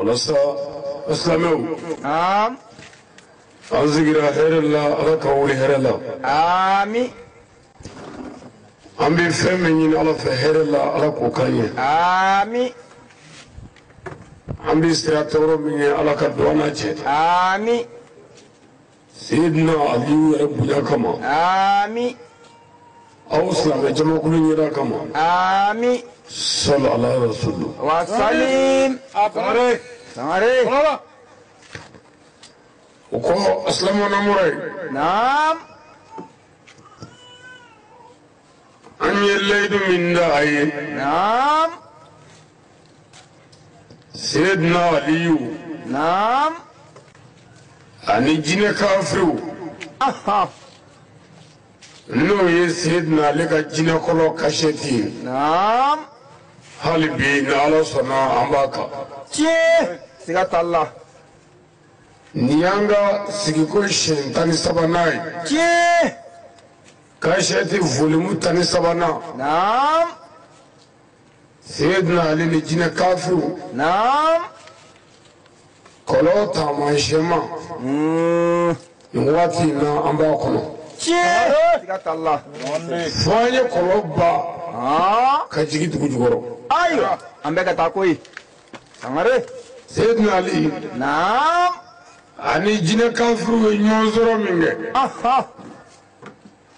Walasa silamɛw, an sigira hɛrɛ la, Ala ka wuli hɛrɛ la. Ami. An bɛ fɛn min ɲini Ala fɛ hɛrɛ la, Ala k'o k'an ye. Ami. An bɛ sira tɔɔrɔ min ye, Ala ka don an n'a cɛ. Ami. Seyidina Aliyu yɛrɛ bonya kama. Ami. Aw silamɛ jamakulu ɲɛda kama. Ami. Sɔlɔ ala rasulu. Wa salim. Sangare. Sangare. O kɔ, silamɛw namɔrɔ ye. Naam. An ye layidu min da a ye. Naam. Seyidina Aliyu. Naam. Ani jinɛ kafiriw. Aha. N'o ye Seyidina ale ka jinɛkɔlɔ kasɛti ye. Naam. Hali bi ni Ala sɔnna, an b'a kan. Tiɲɛ. Siga t'a la. Nin y'an ka sigiko siɲɛ 13nan ye. Tiɲɛ. Kasɛti volume 13nan. Naam. Seyidina Ali ni jinɛ kafiriw. Naam. Kɔlɔn taamasiyɛnma. Nin waati in na, an b'a kɔnɔ. Tiɲɛ. Siga t'a la. Fo an ye kɔlɔn ba Ah. ka jigin dugu jukɔrɔ. Ayiwa. An bɛ ka taa koyi. Sangare. Seyidina Ali Naam. ani jinɛ kafiriw ye ɲɔgɔn sɔrɔ min kɛ Aha.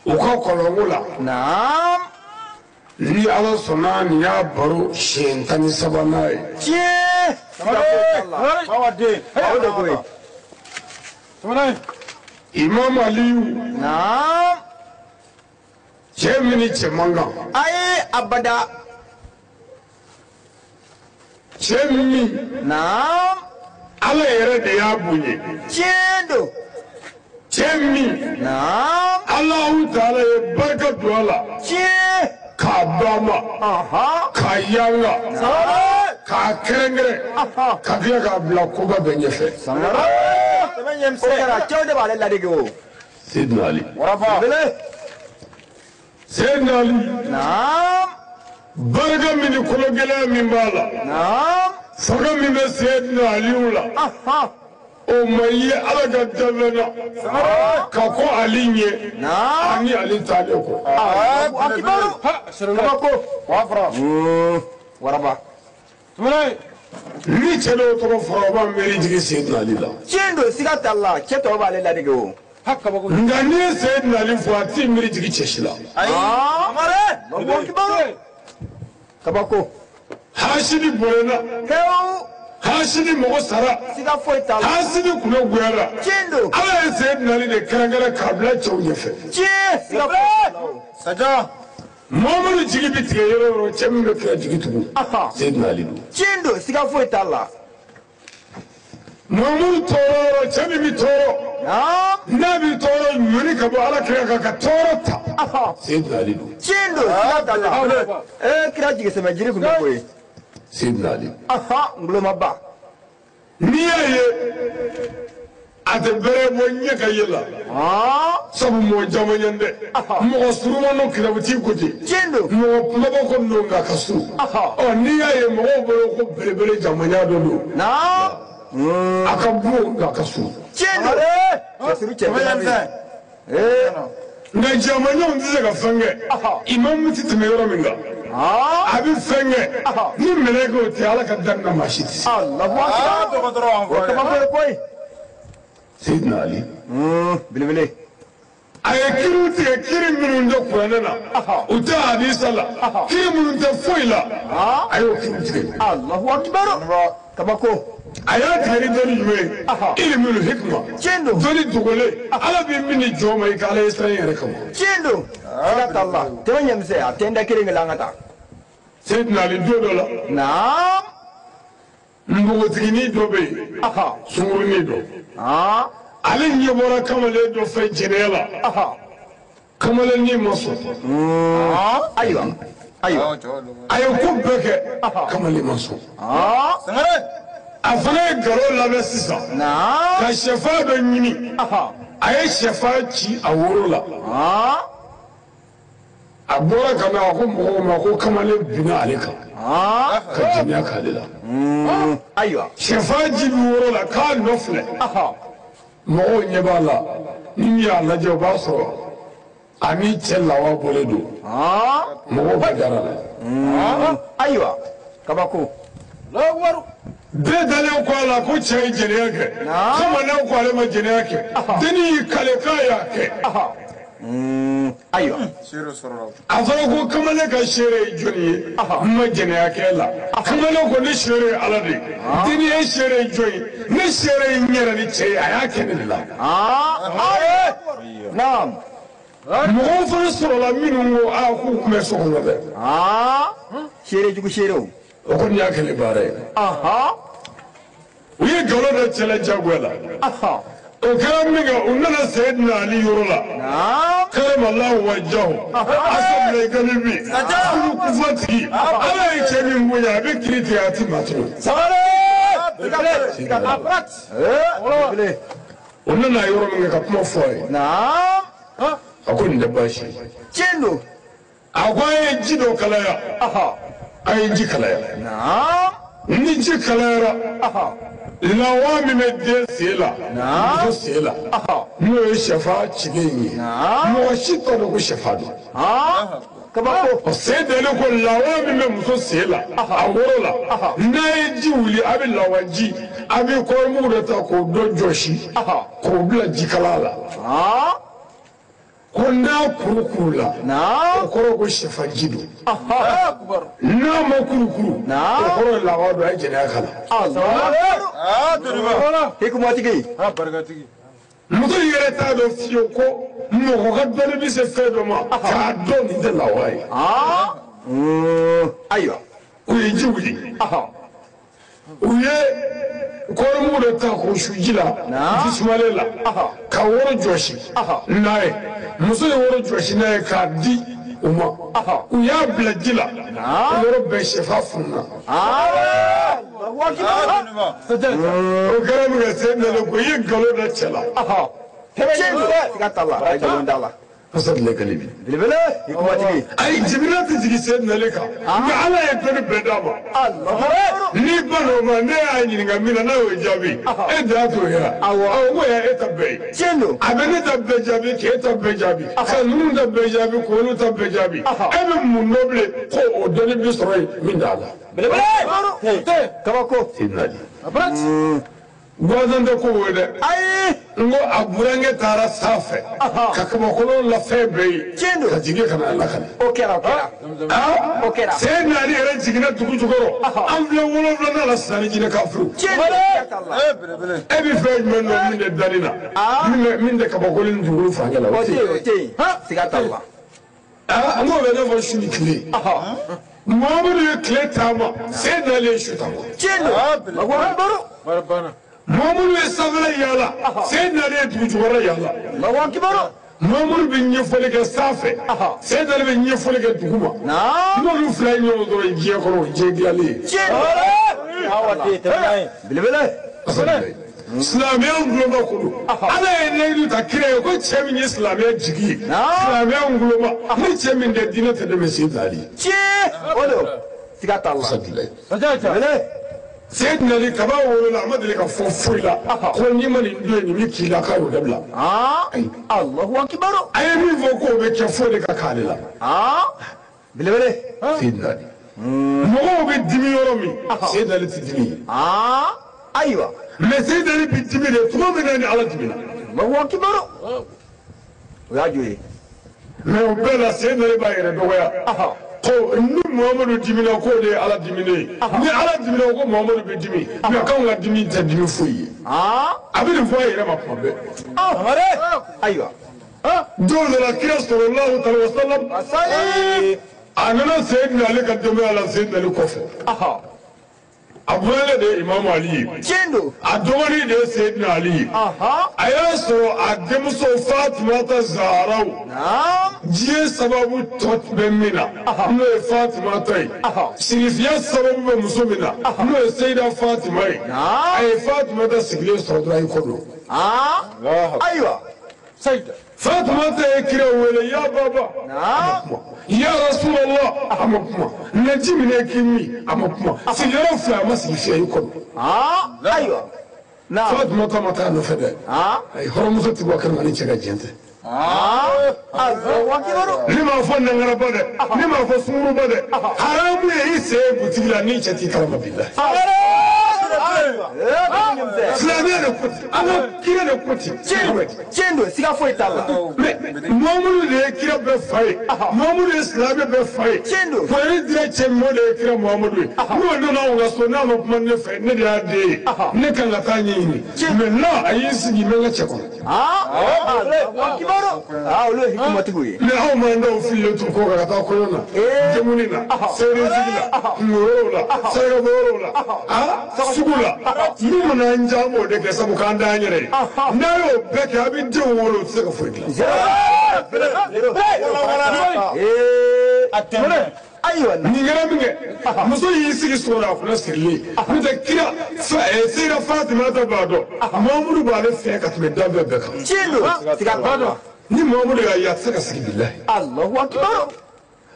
u ka kɔlɔnko la. Naam. Ni Ala sɔnna, nin y'a baro siɲɛ 13nan ye. Tiɲɛ. Siga foyi t'a la. Bawa den. O de koyi. Sangare. Imam Aliyu, Naam. cɛ min ni cɛ man kan, Ayi, abada. cɛ min Naam. Ala yɛrɛ de y'a bonya, Tiɲɛ don. cɛ min Naam. Alahu taala ye barika don a la Tiɲɛ. k'a ba ma, Aha. k'a yanga, Sangare. k'a kɛrɛnkɛrɛn, Aha. ka tila k'a bila koba bɛɛ ɲɛfɛ. Sangare. O kɛra cɛw de b'ale ladege o. Seyidina Ali. Waraba. Bele. Seyidina Ali, Naam. barika min ni kologɛlɛya min b'a la, Naam. fanga min bɛ Seyidina Aliyu la, Aha. o ma ye Ala ka danfɛn na ka kɔ Ali ɲɛ Naam. ani Ali taalen kɔ. Allahu akibaru. Kabako. Wafra. Waraba. Sangare. Ni cɛ dɔw tɔgɔ fɔra, o b'a miiri jigin Seyidina Ali la. Tiɲɛ don, siga t'a la, cɛ tɔw b'ale ladege o. Ha kabako. Nka n'i ye Seyidina Ali fɔ, a t'i miiri jigin cɛ si la. Ayi. Allahu akibaru. Kabako. Hasidi bɔnna, Pewu. hasidi mɔgɔ sara, Siga foyi t'a la. hasidi kunna goyara. Tiɲɛ don. Ala ye Seyidina Ali de kɛrɛnkɛrɛn k'a bila cɛw ɲɛfɛ. Tiɲɛ. Siga foyi t'a la o. Saja. Muhamadu jigi bɛ tigɛ yɔrɔ o yɔrɔ, cɛ min bɛ kira jigi tugun, Aha. Seyidina Ali don. Tiɲɛ don, siga foyi t'a la. Muhamadu tɔɔrɔ yɔrɔ, cɛ min bɛ tɔɔrɔ, Naam. n'a bɛ tɔɔrɔ ɲɔni ka bɔ Ala kira kan ka tɔɔrɔ ta, Aha. Seyidina Ali don. Tiɲɛ don, siga t'a la. Ee, kira jigi sɛmɛ jiri kun bɛ koyi. Seyidina Ali. Aha, ngulomaba. N'i y'a ye a tɛ bɛrɛ bɔ ɲɛ ka ye la, Ah. sabu mɔgɔ caman ɲɛ tɛ, mɔgɔ suruman don, kirabutigi ko ten, Tiɲɛ don. mɔgɔ kumaba ko don, nka ka surun. Aha. Ɔ, n'i y'a ye mɔgɔw bolo ko belebele jamanya dɔ don, Naam. a ka bon nka ka surun. Tiɲɛ don. Cɛsiri cɛ bɛɛ bɛ yen. Ee. Nka jamaɲɔgɔnw tɛ se ka fɛn kɛ. Imamu tɛ tɛmɛ yɔrɔ min kan, Ah. a bɛ fɛn kɛ ni mɛlɛkɛw tɛ, Ala ka dan na maa si tɛ se. Allahu Ah, akbar. dɔgɔtɔrɔ an O kabako ye koyi. Seyidina Ali, Belebele. a ye kiriw tigɛ, kiri minnu tɛ kuranɛ na, u tɛ hadisa la, kiri minnu tɛ foyi la, a y'o kiriw tigɛ. Allahu akbar. Kabako. A y'a tigɛ ni dɔnni jumɛn ye? Ilimul hikma. Tiɲɛ don. Dɔnni dogolen, Ala bɛ min di jɔn ma i ka Ala ye siran yɛrɛ kama. Tiɲɛ don. Siga t'a la. Tɛmɛ ɲɛmisɛn, a tɛ n da kelen kelen an ka taa. Seyidina Ali, don dɔ la, Naam. npogotiginin dɔ bɛ yen, Aha. sunkurunin dɔ, Ah. ale ɲɛ bɔra kamalen dɔ fɛ jɛnɛya la. Aha. Kamalennin ma sɔn. Ayiwa. Ayiwa. A ye ko bɛɛ kɛ, kamalen ma sɔn. Ah. Sangare. A fana ye nkalon labɛn sisan Naam. ka sɛfan dɔ ɲini. Aha. A ye sɛfan ci a woro la. Ah. A bɔra ka na a ko mɔgɔw ma ko kamalen binna ale kan. Ka jɛnɛya k'ale la. Ayiwa. Sɛfan ji bɛ woro la k'a nɔ filɛ. Mɔgɔw ɲɛ b'a la ni min y'a lajɛ o b'a sɔrɔ a ni cɛ lawa bɔlen don. Mɔgɔw bɛɛ dara la. Ayiwa. Kabako. Bɛɛ dalen ko a la ko cɛ ye jɛnɛya kɛ. Kamalen ko ale ma jɛnɛya kɛ. Dennin y'i kale k'a y'a kɛ. Ayiwa. A fɔra ko kamalen ka seere ye jɔnni ye? N ma jɛnɛya kɛ la. Kamalen ko ne seere ye Ala de ye. Dennin ye seere ye jɔn ye? Ne seere ye n yɛrɛ ni cɛ ye, a y'a kɛ ne de la. Naam. Mɔgɔw fana sɔrɔla minnu ko aa k'u tun bɛ so kɔnɔ dɛ. Seere jugu seerew. O kɔni y'a kɛlɛ baara ye. U ye nkalon da cɛ la diyagoya la. O kɛra min kɛ u nana Seyidina Ali yɔrɔ la. Karamallahu wajahu. Asabila galibi. Sulu kufatigi. Ala ye cɛ min bonya a bɛ kiiri tigɛ a ti maa tɔɲɔ. Sabali. O nana yɔrɔ min kɛ ka kuma fɔ a ye. A ko nin tɛ baasi ye. Tiɲɛ don. A ko an ye ji dɔ kalaya. A ye ji kalaya. Ni ji kalayara. Lawa min bɛ den sen la, muso sen la, n'o ye sɛfan cilen ye, mɔgɔ si t'a dɔn ko sɛfan don. Kabako. Sen dalen ko lawa min bɛ muso sen la, a woro la, n'a ye ji wuli, a bɛ lawaji, a bɛ kɔɔrimugu dɔ ta k'o dɔ jɔsi, k'o bila jikalan la. Ko n'a kurukuru la, o kɔrɔ ko sɛfanji don. N'a ma kurukuru, o kɔrɔ ye lawa don, a ye jɛnɛya k'a la. Hikumatigi. Muso yɛrɛ t'a dɔn fiyewu ko mɔgɔ ka dɔnni bɛ se fɛn dɔ ma k'a dɔn nin tɛ lawa ye. Ayiwa. U ye ji wuli. U ye kɔɔrimugu dɔ ta k'o su ji la, ji sumalen la, ka woro jɔsi n'a ye. Muso ye woro jɔsi n'a ye k'a di u ma. U y'a bila ji la, o yɔrɔ bɛɛ sɛfan fununa. O kɛra min kɛ sen dalen ko i ye nkalon da cɛ la. Tiɲɛ don. Siga t'a la. A ye nkalon da la. Asabila galibi. Belebele. Hikumatigi. Ayi jibirila tɛ jigin sen dalen kan. Nka Ala ye dɔnni bɛɛ d'a ma. N'i ban'o ma ne y'a ɲininka min na n'a y'o jaabi e de y'a t'o ye wa? Awɔ. Awɔ n ko ya e ta bɛɛ ye. Tiɲɛ don. A bɛ ne ta bɛɛ jaabi k'e ta bɛɛ jaabi ka ninnu ta bɛɛ jaabi k'olu ta bɛɛ jaabi e bɛ mun dɔn bilen ko o dɔnni bɛ sɔrɔ yen min t'a la. Belebele. Kabako. Seyidina Ali. Gansan tɛ ko o ye dɛ. Ayi. N ko a burankɛ taara sanfɛ ka kabakolon la fɛn bɛɛ ye. Tiɲɛ don. Ka jigin ka na lakale. O kɛra o kɛra. O kɛra. Seyidina Ali yɛrɛ jiginna dugu jukɔrɔ. An filɛ 7nan la sisan ni jinɛ kafiriw. Tiɲɛ don. Siga t'a la. E bɛ fɛn jumɛn dɔn min tɛ danni na. Min tɛ kabakolon ni dugukolo furancɛ la. O tɛ yen o tɛ yen. Siga t'a la. N k'o bɛ ne fɔ su ni tile. Muhamadu ye tile taama, Seyidina Ali ye su taama. Tiɲɛ don. Allahu akibaru. Muhamadu ye sanfɛla yaala, Seyidina Ali ye dugu jukɔrɔ yaala. Allahu akibaru. Muhamadu bɛ ɲɛfɔli kɛ sanfɛ, Seyidina Ali bɛ ɲɛfɔli kɛ duguma. N'olu fila ye ɲɔgɔn sɔrɔ diɲɛ kɔnɔ, o ye diɲɛ dilanlen ye. Tiɲɛ don. Belebele. Silamɛya guloma ko don. Ala ye layidu ta kira ye ko cɛ min ye silamɛya jigi ye, silamɛya guloma, ni cɛ min tɛ diinɛ tɛ dɛmɛ Seyidina Ali. Tiɲɛ. O don. Siga t'a la. Belebele. Seyidina Ali kaba wolola a ma deli ka fɔ foyi la ko n'i ma nin don nin bɛ k'i la k'a y'o dabila. Allahu akibaru. A ye min fɔ k'o bɛ kɛ fo de ka k'ale la. Belebele. Seyidina Ali. Mɔgɔw bɛ dimi yɔrɔ min, Seyidina Ali tɛ dimi ye. Ayiwa. Mais Seyidina Ali bɛ dimi de tuma min na ni Ala dimina. Allahu akibaru. O y'a jɔ ye. Mais o bɛɛ la Seyidina Ali b'a yɛrɛ dɔgɔya. Ko ni Muhamadu dimina k'o de ye Ala diminen ye. Ni Ala dimina ko Muhamadu bɛ dimi. Mais k'anw ka dimi tɛ dimi foyi ye. A bɛ nin fɔ a yɛrɛ ma tuma bɛɛ. Ayiwa. Don dɔ la kira sallallahu alaihi wa sallam. A nana Seyidina Ali ka denbaya la Seyidina Ali kɔfɛ. A burankɛ de ye Imamu Ali ye. Tiɲɛ don. A dɔgɔnin de ye Seyidina Ali ye. A y'a sɔrɔ a denmuso Fatumata Zaharaw. Diɲɛ sababu tɔ bɛ min na, n'o ye Fatumata ye. Sirifiya sababu bɛ muso min na, n'o ye Seyida Fatima ye. A ye Fatumata sigilen sɔrɔ dɔrɔn a y'i kɔ don. Ayiwa. Fatumata ye kira wele ya baba ya Rasulallah a ma kuma na ji minɛ k'i min a ma kuma sigiyɔrɔ fila a ma sigi fiɲɛ i kɔnɔ ayiwa Fatumata ma taa nɔfɛ dɛ ayi hɔrɔnmuso tɛ bɔ kɛnɛma ni cɛ ka jɛn tɛ ne m'a fɔ nangaraba dɛ ne m'a fɔ sunkuruba dɛ haramu ye i sen butigi la n'i cɛ t'i kalama bilahi silamɛya de ko ten an ka kira de ko ten tiɲɛ don siga foyi t'a la mais Muhammadu de ye kira bɛɛ fa ye Muhammadu ye silamɛ bɛɛ fa ye tiɲɛ don kɔrɔni dira cɛ min ma o de ye kira Muhammadu ye n'o donna anw ka so n'a ma kuma ne fɛ ne de y'a den ye ne kan ka taa ɲɛɲini mais n'a a y'i sigi n bɛ n ka cɛ kɔnɔ kibaru olu ye hikimatigiw ye mais anw m'an daw fililen to kɔ kan ka taa kɔɲɔ na denkundi na seeresigi la kungoyɔrɔw la sarakabɔyɔrɔw la sugu la min mana an diya an b'o de kɛ sabu k'an d'an yɛrɛ ye n'a y'o bɛɛ kɛ a bɛ denw wolo o tɛ se ka foyi dilan. Ayiwa nin kɛra min kɛ muso y'i sigi so la a kunna sirilen n'o tɛ kira seyida Fatimata b'a dɔn Muhammadu b'ale fɛ ka tɛmɛ danfɛn bɛɛ kan. Tiɲɛ don siga t'a la. Ni Muhammadu y'a ye a tɛ se ka sigi bilahi. Alahu akibaru.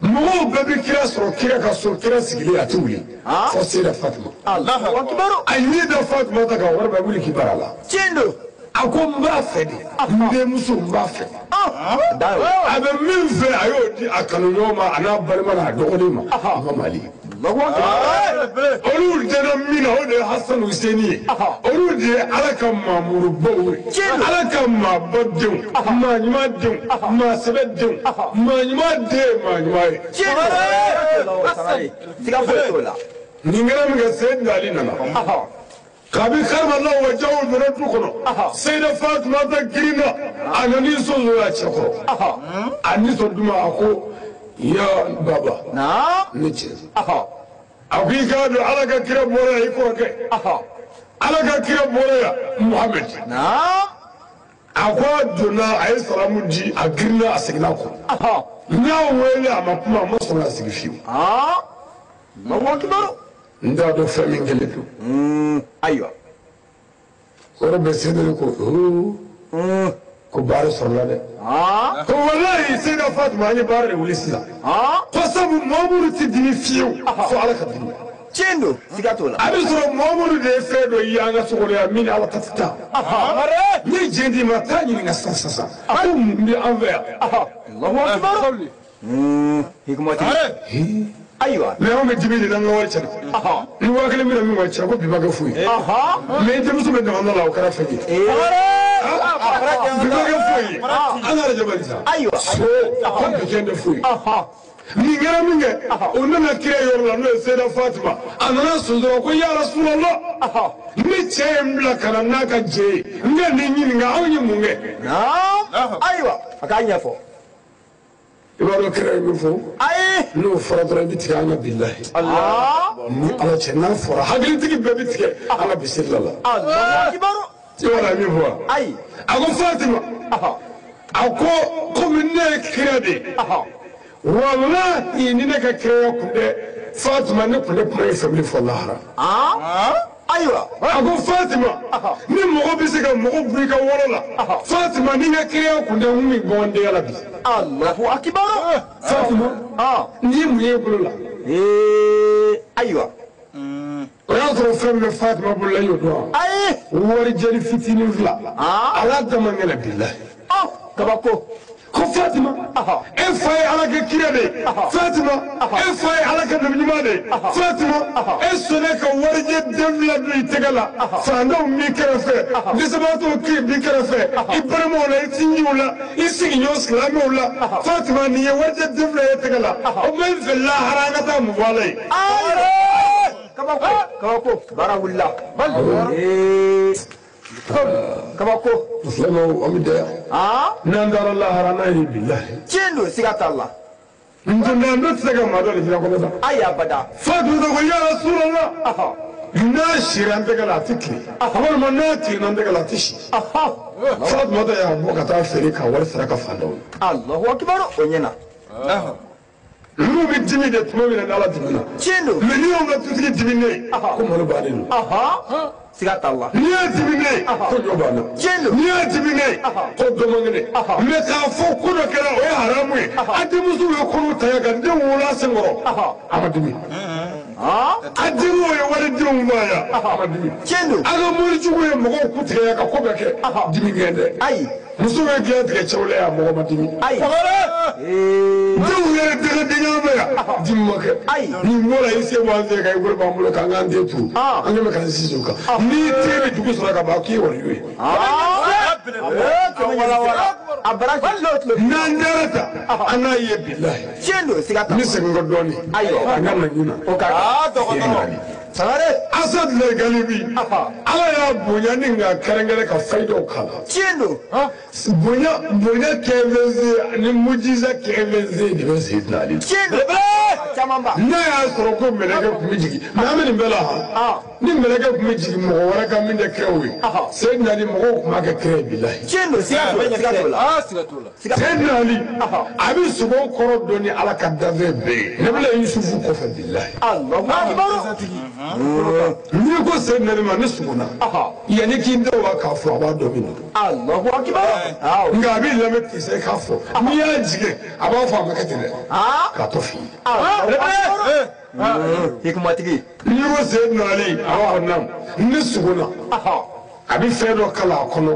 Mɔgɔw bɛɛ bɛ kira sɔrɔ kira ka so kira sigilen a tɛ wuli fo seyida Fatima. Alahu akibaru. A ɲɛ da Fatimata kan wari bɛ wuli k'i bara la. Tiɲɛ don. A ko n b'a fɛ de n denmuso n b'a fɛ. A bɛ min fɛ a y'o di a kanuɲɔgɔn ma a n'a balima n'a dɔgɔnin ma Imam Ali. Olu dɛnna min na o de ye Hasan Huseni ye olu de ye Ala ka maamurubaw ye Ala ka maaba denw maa ɲuman denw maa sɛbɛ denw maa ɲuman den ye maa ɲuman ye. Siga foyi t'o la. Nin kɛra min kɛ Seyidina Ali nana. Kabi karama wa jaw donna du kɔnɔ Seyida Fatumata girinna a nan'i sɔsɔ a cɛ kɔrɔ a nisɔn duma a ko ya baba ne cɛ a ko i k'a dɔn Ala ka kira bɔra yan i kɔrɔkɛ Ala ka kira bɔra yan Muhamɛdi a ko a donna a ye salamu di a girinna a seginna kɔ n y'a wele a ma kuma a ma sɔn ka sigi fiyewu. N t'a dɔn fɛn min kɛlen don. Ayiwa. Yɔrɔ bɛɛ Seyidina ko ko baara sɔrɔla dɛ. Ko walayi Seyida Fatima an ye baara de wuli sisan. Ko sabu Muhammadu tɛ dimi fiyewu fo Ala ka dimi. Tiɲɛ don siga t'o la. A bɛ sɔrɔ Muhammadu de ye fɛn dɔ ye an ka so kɔnɔ yan min ni Ala ta tɛ taa. Ni jɛn d'i ma taa ɲininka sisan sisan. Ko mun bɛ an fɛ yan. Alahu akibaru. Hikmatigi. Ayiwa. Mais anw bɛ dimi de n'an ka wari cɛna. Ni 5000 bɛna min ma cɛ ko bi ma kɛ foyi ye. Mais denmuso bɛ damanda la o kɛra fɛn ye. Bi ma kɛ foyi ye. An ka lajɛ bali sa. Ayiwa. So ko bi kɛ tɛ foyi ye. Nin kɛra min kɛ o nana kira yɔrɔ la n'o ye Seyida Fatima a nana sonsoro ko ya Rasulallah ne cɛ ye n bila ka na n'a ka jɛ ye n ka nin ɲininka anw ye mun kɛ. Ayiwa a k'a ɲɛfɔ. I b'a dɔn kira ye min fɔ. Ayi. N'o fɔra dɔrɔn i bɛ tigɛ an ka bilahi. Ni Ala cɛ n'a fɔra hakilitigi bɛɛ bɛ tigɛ an ka bisirila la. Alahu akibaru. I b'a dɔn a ye min fɔ wa? Ayi. A ko Fatima. A ko komi ne ye kira de ye. Walahi ni ne ka kiraya kun tɛ Fatima ne kun tɛ kuma i fɛ bilen fɔ lahara. Ayiwa. A ko Fatima ni mɔgɔ bɛ se ka mɔgɔ bɔ i ka wɔlɔ la Fatima ni n ka kiraya kun tɛ n kun bɛ bɔ n denya la bi. Alahu akibaru. Fatima n'i ye mun ye i bolo la. Ayiwa. O y'a sɔrɔ fɛn min bɛ Fatima bolo la i y'o dɔn wa. Ayi. Warijɛni fitinin fila. Ala dama ŋɛnɛ bilahi. Kabako. Ko Fatima e fa ye Ala ka kira de ye Fatima e fa ye Ala ka nabi ɲuman de ye Fatima e sɔnna ka warijɛ den fila don i tɛgɛ la faantanw b'i kɛrɛfɛ dɛsɛbaatɔw b'i kɛrɛfɛ i balimaw la i sinjiw la i sigiɲɔgɔn silamɛw la Fatima nin ye warijɛ den fila ye tɛgɛ la o bɛ n fɛ lahara an ka taa mun fɔ Ala ye. Kabako kabako baara wulila. Kabako. Silamɛw an bɛ dɛ. N'an taara lahara n'a ye bilahi. Tiɲɛ don siga t'a la. Ntɔndan dɔ tɛ se ka maa dɔ de dilan kɔnɔ sa. Ayi abada. Fatumata ko ya Rasulallah. N'a sira an tɛgɛ la a tɛ tilen. Walima n'a tilenna an tɛgɛ la a tɛ si. Fatumata y'a bɔ ka taa feere ka wari sara ka fantanw ye. Alahu akibaru o ɲɛna. Ninnu bɛ dimi de tuma min na n'Ala dimina. Tiɲɛ don. Mais n'i y'anw ka dutigi diminen ye ko malo bannen don. Siga t'a la. N'i y'a dimi ne ye ko dɔ b'an na. Tiɲɛ don. N'i y'a dimi ne ye ko dɔ man kɛnɛ. Mais k'a fɔ ko dɔ kɛra o ye haramu ye. A denmusow ye kɔnɔ ta yan ka denw wolo a senkɔrɔ. A ma dimi. A denw ye walidenw b'a yan. A ma dimi. Tiɲɛ don. A ka morijugu ye mɔgɔw ku tigɛ yan ka ko bɛɛ kɛ. Dimi gɛn dɛ. Ayi. Musow ye diɲɛ tigɛ cɛw la yan mɔgɔ ma dimi. Ayi. Denw yɛrɛ dɛgɛdenya bɛ yan. Dimi ma kɛ. Ayi. Nin bɔra i se bɔ an fɛ ka i bolo b'an bolo k'an k'an den turu. An kɛlen bɛ k'an sinsin o kan. N'i den bɛ dugu sɔrɔ ka ban k'i ye waliyu ye. A bara N'an dara ta an n'a ye bilahi. Tiɲɛ don siga t'a N la. bɛ segin kɔ dɔɔnin. Ayiwa. An ka na ɲin na. O ka kan. Sangare. Asad Galibi. Ala y'a bonya ni k'a kɛrɛnkɛrɛn ka fɛn dɔw k'a la. Tiɲɛ don. Bonya kɛnfɛnse ani mujiza kɛnfɛnse de bɛ Seydina Ali. Tiɲɛ don. A caman ba. N'a y'a sɔrɔ ko mɛlɛkɛ tun bɛ jigin mais an bɛ nin bɛɛ la han. Ni mɛlɛkɛ tun bɛ jigin mɔgɔ wɛrɛ kan min tɛ kira ye. Seydina Ali mɔgɔw tun b'a kɛ kira ye bilahi. Tiɲɛ don siga t'o la. Siga t'o la. Siga t'o la. Seydina Ali a bɛ sogo kɔrɔ dɔn ni Ala ka danfɛn bɛɛ ye. Nabila Yusufu kɔfɛ bilahi. Alahu akibaru. N'i ko Seydina Ali ma ne sugona. Yanni k'i da wa k'a fɔ a b'a dɔn min don. Alahu akibaru. Awɔ. Nka a b'i lamɛn k'i se k'a fɔ n'i y'a jigin a b'a fɔ a ma kɛ ten dɛ. K'a to f'i ye. Alahu akibaru. Hikumatigi. N'i ko Seydina Ali a b'a fɔ naamu ne sugona. A bɛ fɛn dɔ kala a kɔnɔ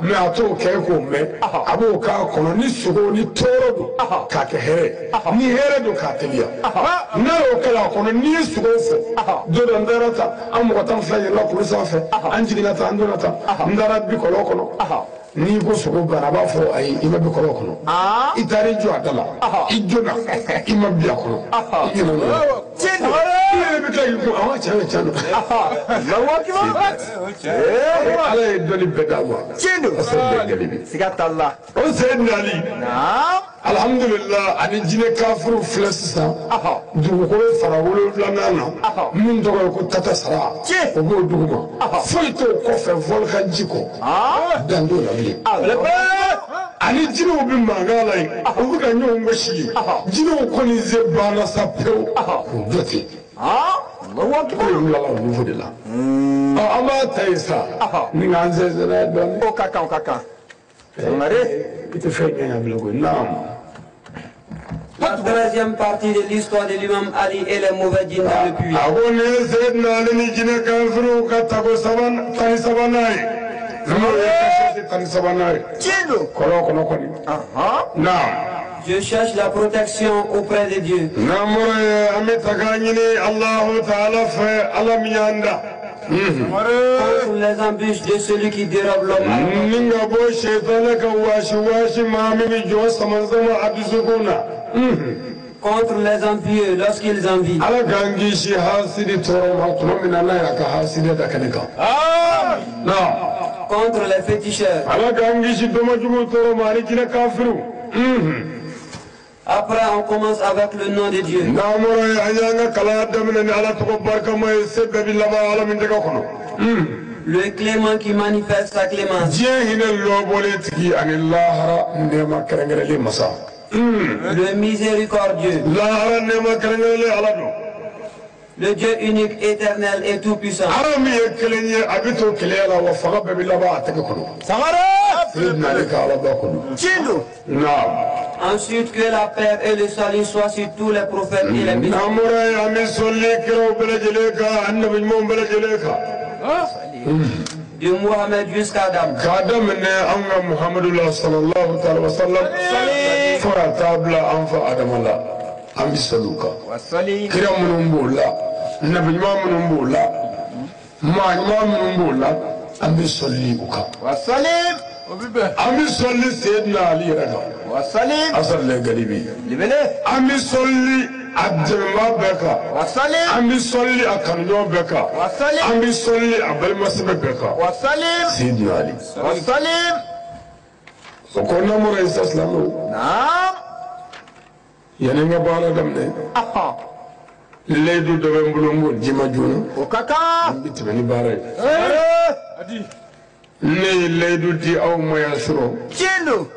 mais a t'o kɛ k'o mɛn a b'o k'a kɔnɔ ni sogo ni tɔɔrɔ don k'a kɛ hɛrɛ ni hɛrɛ don k'a teliya n'a y'o kala a kɔnɔ n'i ye sogo fɔ don dɔ n taara ta an mɔgɔ 12 yɛlɛla kulu sanfɛ an jiginna tan an donna tan n taara bi kɔlɔn kɔnɔ n'i ko sogo banna a b'a fɔ ayi i ma bi kɔlɔn kɔnɔ i taara i jɔ a da la i jɔna i ma bi a kɔnɔ i ɲinɛ n'o ye Tiɲɛ don. i yɛrɛ bɛ tila k'i kun awɔ tiɲɛ don tiɲɛ don. Alahu akibaru. Ala ye dɔnni bɛɛ d'a ma. Tiɲɛ don. Asad bɛɛ galibi. Siga t'a la. O Seydina Ali. Naam. Alhamdulillah ani jinɛ kafiriw filɛ sisan. Dugukolo fara 7nan na. Min tɔgɔ ye ko tata sara. Tiɲɛ. O b'o dugu ma. Foyi t'o kɔfɛ volcan ji kɔ. Dan t'o la bilen. Ani jinɛw bɛ mankan la yen. U bɛ ka ɲɔgɔn gosi yen. Jinɛw kɔni se banna sa pewu. K'u jɔ ten. Alahu Ko akibaru. in bilala o niveau de la. Ɔ an b'a ta yen sa. Ni k'an sɛnsɛn n'a ye dɔɔnin. O ka kan o ka kan. Sangare. I tɛ fɛn ɲɛ bilen koyi naam. La 13e partie de l'histoire de l'imam Ali et les mauvais djinns dans le puits. A ko nin ye Seydina Ali ni jinɛ kafiriw ka tako 13nan ye. N'o ye kasɛti 13nan ye. Tiɲɛ don. Kɔlɔn kɔnɔ kɔni. Naam. Je cherche la protection auprès de Dieu. N'an bɔra yen an bɛ taga ɲini Alahu taala fɛ Ala min y'an da. Contre les embûches de celui qui dérobe l'homme. Ni ka bɔ sɛtanɛ ka waasi waasi maa min bɛ jɔ sama sama a dusukun na. Contre les envieux lorsqu'ils envient. Ala k'an kisi hasidi tɔɔrɔ ma tuma min na n'a y'a ka hasidiya da kɛnɛ kan. Naam. Contre les féticheurs. Ala k'an kisi dɔnmajugu tɔɔrɔ ma ani jinɛ kafiriw. Après, on commence avec le nom de Dieu. N'an bɔra yen an y'an ka kalan daminɛ ni Ala tɔgɔ barikama ye se bɛɛ bɛ laban Ala min tɛgɛ kɔnɔ. Le clément qui manifeste sa clémence. Diɲɛ hinɛ lɔbɔlen tigi ani lahara nɛɛma kɛrɛnkɛrɛnlen masa. Le miséricordieux. Lahara nɛɛma kɛrɛnkɛrɛnlen Ala don. Le Dieu unique, éternel et tout-puissant. Ala min ye kelen ye a bɛ to kelenya la wa fanga bɛɛ bɛ laban a tɛgɛ kɔnɔ. Sangare. Seydina Ali ka Ala ba kɔnɔ. Tiɲɛ don. Naam. Ensuite, que la paix et le salut soient sur tous les prophètes et les messagers. N'an bɔra yen an bɛ sɔli kiraw bɛɛ lajɛlen kan ani nabi ɲumanw bɛɛ lajɛlen kan. De Mohammed jusqu'à Adam. K'a daminɛ an ka Muhamadu la sallallahu taala wa sallam fo ka taa bila an fa Adama la an bɛ sɔli u kan. Wasali. Kira minnu b'o la nabi ɲuman minnu b'o la maa ɲuman minnu b'o la an bɛ sɔli u kan. Wasali. An bɛ sɔli Seydina Ali yɛrɛ kan. Wasali. Asad Galibi. Libele. An bɛ sɔli a dɛmɛbaa bɛɛ kan. Wasali. An bɛ sɔli a kanuɲɔgɔn bɛɛ kan. Wasali. An bɛ sɔli a balimasɛbɛ bɛɛ kan. Wasali. Seydina Ali. Wasali. O ko n'an bɔra yen sisan silamɛw. Naam. Yanni n ka baara daminɛ. Layidu dɔ bɛ n bolo n b'o d'i ma joona. O ka kan. An bɛ tɛmɛ ni baara ye. Ne ye layidu di aw ma yan sɔrɔ. Tiɲɛ don.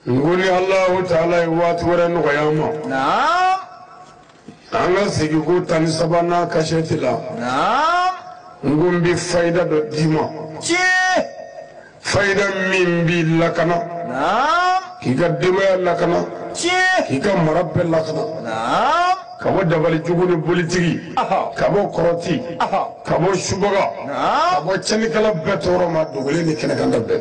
N ko ni Alahu taala ye waati wɛrɛ nɔgɔya an ma. Naam. An ka segin ko 13nan kasɛti la. Naam. N ko n bɛ fayida dɔ d'i ma. Tiɲɛ. Fayida min b'i lakana. Naam. K'i ka denbaya lakana. Tiɲɛ. K'i ka mara bɛɛ lakana. Naam. Ka bɔ dabali jugu ni bolitigi. Ka bɔ kɔrɔti. Ka bɔ subaga. Naam. Ka bɔ tiɲɛnikɛla bɛɛ tɔɔrɔ ma dogolen ni kɛnɛkanda bɛɛ.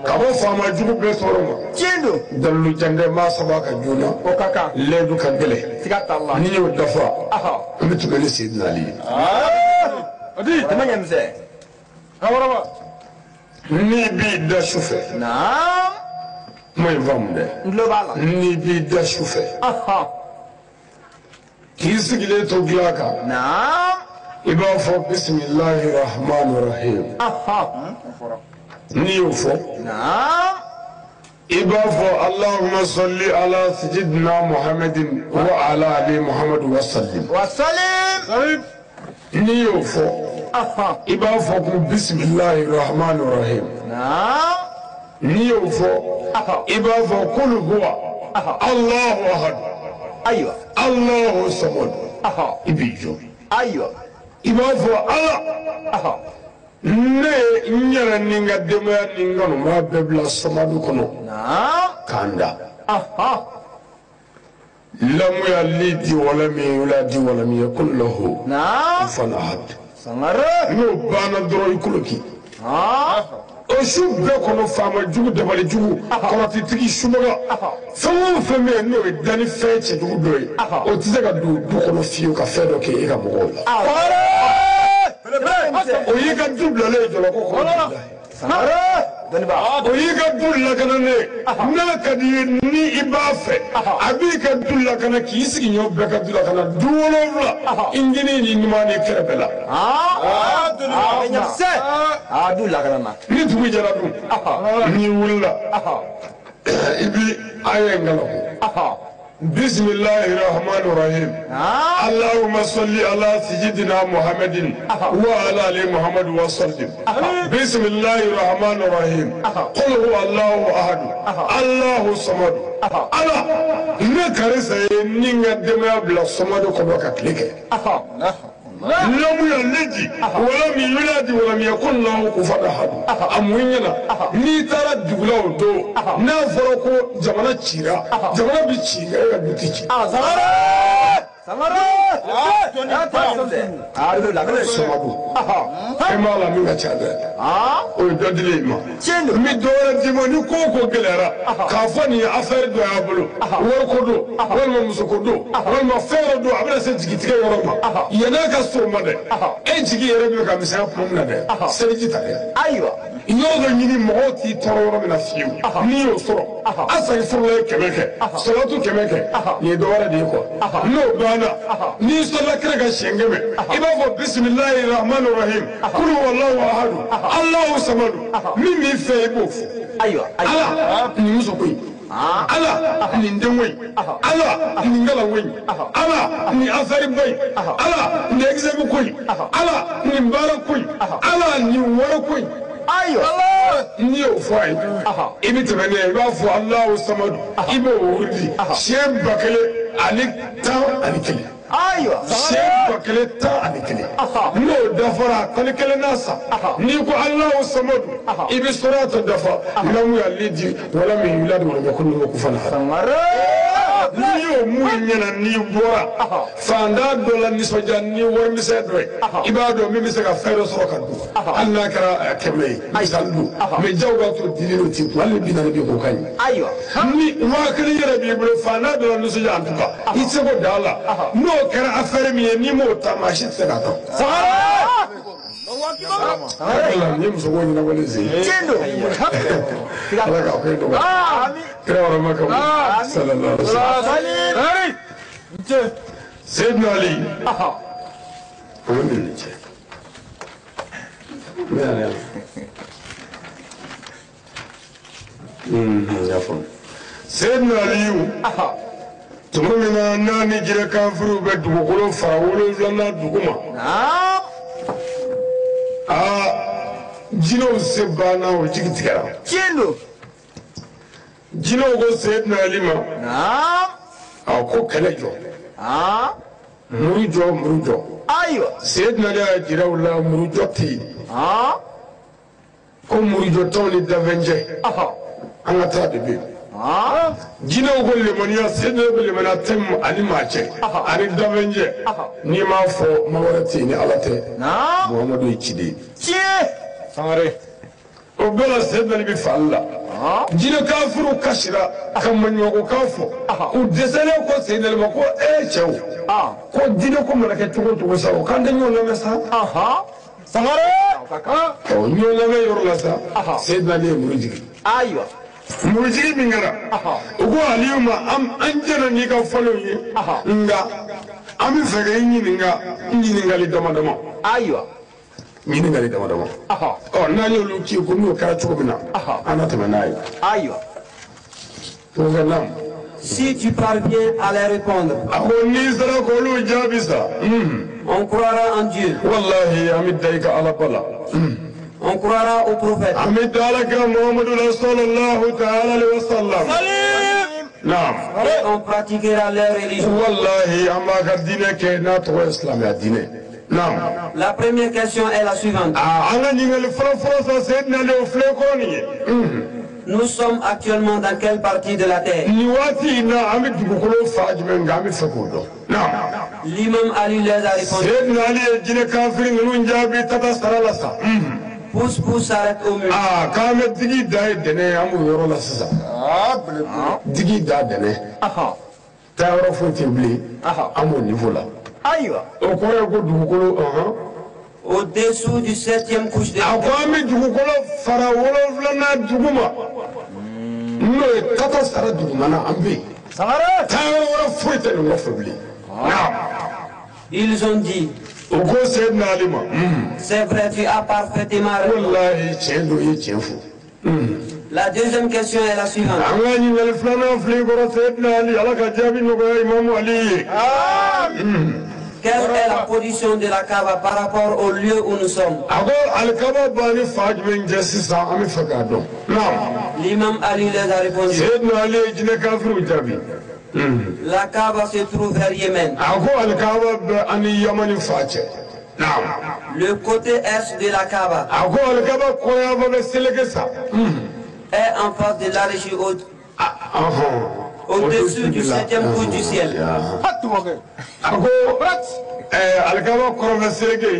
Ka bɔ faama jugu bɛɛ tɔɔrɔ ma. Tiɲɛ don. Dalilu jandɛ maa saba ka joona. O ka kan. Lɛdu ka gɛlɛn. Siga t'a la. Ni y'o dafa. An bɛ tɛmɛ ni Seydina Ali ye. Tɛmɛ ɲɛmisɛn. N'i b'i da su fɛ. Naam. Kuma in faamu dɛ. N tulo b'a la. N'i b'i da su fɛ. K'i sigilen to dilan kan. Naam. I b'a fɔ bisimilahi rahmani rahim. N'i y'o fɔ. Naam. I b'a fɔ Allahumma salli ala sayyidina Muhammadin wa ala ali Muhammad wa sallim. Wa salim. N'i y'o fɔ. I b'a fɔ ko bisimilahi rahmani rahim. Naam. N'i y'o fɔ. I b'a fɔ kul huwa Allahu ahad. Ayiwa. Allahu samad. I b'i jɔ. Ayiwa. I b'a fɔ Ala. Ne ye n yɛrɛ ni n ka denbaya ni n kanumaa bɛɛ bila samadu kɔnɔ. Naam. K'an da. Lamu yalidi walami yuladi walami yakun lahu. Naam. Kufuwan ahad. Sangare. N'o banna dɔrɔn i kolo k'i. O su bɛɛ kɔnɔ faama jugu dabali jugu kɔrɔtitigi subaga fɛn o fɛn bɛ yen n'o ye dannifɛn cɛjugu dɔ ye o tɛ se ka don du kɔnɔ fiyewu ka fɛn dɔ kɛ e ka mɔgɔw la. O y'i ka du bilalen ye jɔlɔkɔ kɔnɔ. O y'i ka du lakananen ye n'a ka di ye ni i b'a fɛ a b'i ka du lakana k'i sigiɲɔgɔn bɛɛ ka du lakana du 7 i ɲini ni ɲuman ni kɛrɛfɛ la. Du lakana na. Ni dugu jɛra dun n'i wulila i bi aya in kalan. Bisimilahi rahmani rahim. Allahumma salli ala sayyidina Muhammadin wa ala ali Muhammad wa sallim. Bisimilahi rahmani rahim. Qul huwa Allahu ahad. Allahu samad. Ala ne karisa ye ni n ka denbaya bila samadu kɔnɔ ka tile kɛ. Lamu yalidi walami yuladi walami yakun lahu kufuwan ahad. A mun ɲɛna n'i taara dugu la o don n'a fɔra ko jamana cira jamana bi ci nka e ka du ti ci. Samadu fɛn b'a la min ka ca dɛ o ye dɔ dilen i ma. N bɛ dɔ wɛrɛ d'i ma ni ko o ko gɛlɛyara k'a fɔ nin ye affaire dɔ y'a bolo wariko don walima musoko don walima fɛn dɔ don a bɛna se jigitigɛ yɔrɔ ma yann'a ka s'o ma dɛ e jigi yɛrɛ bɛ ka misɛnya tuma min na dɛ seliji ta dɛ. Ayiwa. Yɔrɔ dɔ ɲini mɔgɔw t'i tɔɔrɔ yɔrɔ min na fiyewu n'i y'o sɔrɔ a segin furula ye 100 kɛ salatu 100 kɛ nin ye dɔ wɛrɛ de ye quoi n'o banna n'i sɔrɔla kira ka siɲɛ 100 i b'a fɔ bisimilahi rahmani rahim kul huwallahu ahadu Allahu samadu min b'i fɛ i b'o fɔ. Ayiwa. Ala nin muso ko in Ala nin denko in Ala nin kalanko in Ala nin affaire ba in Ala nin examen ko in Ala nin baara ko in Ala nin wari ko in. Ayiwa. N'i y'o fɔ a ye i bɛ tɛmɛ n'a ye i b'a fɔ Allahu samadu i b'o wurudi siɲɛ 1011. Ayiwa. Siɲɛ 1011. N'o dafara 11 n'a sa n'i ko Allahu samadu i bɛ sɔrɔta dafa lamu yalidi walami yuladi walami yakun lahu kufuwan ahad. N'i y'o mun ɲɛna n'i bɔra fantan dɔ la nisɔndiya ni warimisɛn dɔ ye i b'a dɔn min bɛ se ka fɛn dɔ sɔrɔ ka dun hali n'a kɛra 100 ye misali don mɛ jagoya t'o dili n'o t'i kun hali ni 40 b'i kun o ka ɲi. Ayiwa. Ni 1000 yɛrɛ b'i bolo fantan dɔ la nisɔndiya en tout cas i tɛ se k'o da la n'o kɛra affaire min ye n'i m'o ta maa si tɛ se k'a ta. Nin ye muso ko ɲɛnabɔlen sen ye. Tiɲɛ don. Ala k'a ko nɔgɔya. Kira wɛrɛ kama. Sallallahu alaihi wasallam. Seydina Ali. O bɛ min ni cɛ. N bɛ na yan. N y'a faamu. Seydina Aliyu. Tuma min na n'a ni jinɛ kafiriw bɛ dugukolo fara 7nan dugu ma. Aa jinɛw se banna o jigi tigɛra. Tiɲɛ don. Jinɛw ko Seydina Ali ma. Naam. A ko kɛlɛ jɔ. Muru jɔ muru jɔ. Ayiwa. Ayiwa. Seydina Ali y'a jira u la murujɔ tɛ yen. Ko murujɔ t'anw ni danfɛn cɛ. An ka taa de bɛ yen. Jinɛw ko lemaniya, Seydina ko lemaniya tɛ ani maa cɛ ani danfɛn cɛ. N'i m'a fɔ maa wɛrɛ tɛ yen ni Ala tɛ. Muhamadu ye ciden ye. Tiɲɛ. Sangare. O bɛɛ la Seydina Ali bɛ fali la. Jinɛ kafiriw kasira ka maɲumako kan fɔ. U dɛsɛlen ko Seydina Ali ma ko ee cɛw. Ko jinɛ ko mana kɛ cogo o cogo sa, o k'an tɛ ɲɔgɔn lamɛn sa. Sangare. Ɔ ɲɔgɔn lamɛn yɔrɔ la sa, Seydina Ali ye muru jigin. Ayiwa. Murujigi min kɛra, u ko Aliyu ma an jɛnna n'i ka fɔlenw ye, nka an bɛ fɛ k'i ɲininka ɲininkali dama dama. Ayiwa. Ɲininkali dama dama. Ɔ n'an y'olu ci ko n'o kɛra cogo min na, an na tɛmɛ n'a ye. Ayiwa. Ko naam. Si tu parviens à les répondre, A ko n'i sera k'olu jaabi sa, on croira en Dieu, walahi an bɛ da i ka Ala ba la. On croira au prophète An bɛ da Ala kira Muhamadu la sallallahu ta'ala alayhi wa sallam. Naam. Et on pratiquera leur religion. Wallahi an b'a ka diinɛ kɛ n'a tɔgɔ ye silamɛya diinɛ. Naam. La première question est la suivante. Aa an ka ɲininkali fɔlɔ fɔlɔ sa Seydina Ali o filɛ kɔrɔ nin ye. Nous sommes actuellement dans quelle partie de la terre? Nin waati in na an bɛ dugukolo fan jumɛn kan an bɛ fɛ k'o dɔn. Naam. L'imam Ali les a répondu. Seydina Ali ye jinɛ kafiri ninnu jaabi tata sara la sa. Pousse, pousse, s'arrête au mur. Aa k'an bɛ digi da ye dɛnɛ ye an b'o yɔrɔ la sisan. Digi da dɛnɛ. Taa yɔrɔ foyi tɛ bilen. An b'o niveau la. Ayiwa. O kɔrɔ ye ko dugukolo ɔhɔn. Au-dessous du septième couche de A ko an bɛ dugukolo fara wolonfilanan dugu ma. N'o ye tata sara dugumana an bɛ yen. Sangare. Taa yɔrɔ wɛrɛ foyi tɛ nin kɔfɛ bilen. Naam. Ils ont dit, O ko Seydina Ali ma. C'est vrai, tu as parfaitement raison. Walahi tiɲɛ don i ye tiɲɛ fɔ. La deuxième question est la suivante. An ka ɲininkali filanan filɛ i kɔrɔ Seydina Ali Ala ka jaabi nɔgɔya Imamu Ali ye. Quelle est la position de la Kaaba par rapport au lieu où nous sommes? A ko alikaba b'a ni fa jumɛn cɛ sisan an bɛ fɛ k'a dɔn. Naam. L'imam Ali les a répondu. Seydina Ali ye jinɛ kafiriw jaabi. La Kaaba se trouve vers Yémen. A ko alikaba bɛ an ni Yamani fa cɛ. Naam. Le côté est de la Kaaba A ko alikaba kɔrɔyanfan bɛ seleke sa. Est en face de l'Archi au-dessus du septième couche du ciel. A ko alikaba kɔrɔnfɛ seleke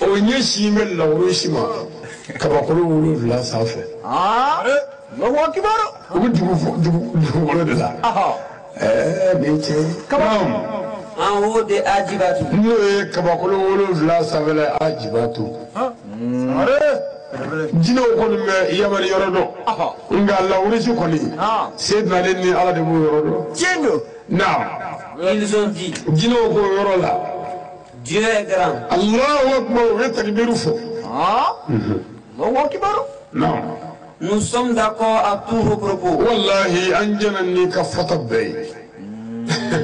o ɲɛsin bɛ lawurusi ma kabakolo 7 sanfɛ. Allahu akbar. U bɛ dugukolo de la. Ɛɛ nin ye tiɲɛ ye. Naam. En haut de Adjibatu. N'o ye kabakolo 7 sanfɛla ye Ajibatu. Jinɛw kɔni bɛ Yamani yɔrɔ dɔn. Nka lawurusi kɔni. Seydina Ali ni Ala de b'o yɔrɔ dɔn. Tiɲɛ don. Naam. Ils ont dit, Jinɛw k'o yɔrɔ la. Dieu est grand. Allahu akbar u ye takbiru fɔ. Allahu akbar. Naam. Nous sommes d'accord à tous vos propos. Wallahi an jɛna n'i ka fɔta bɛɛ ye.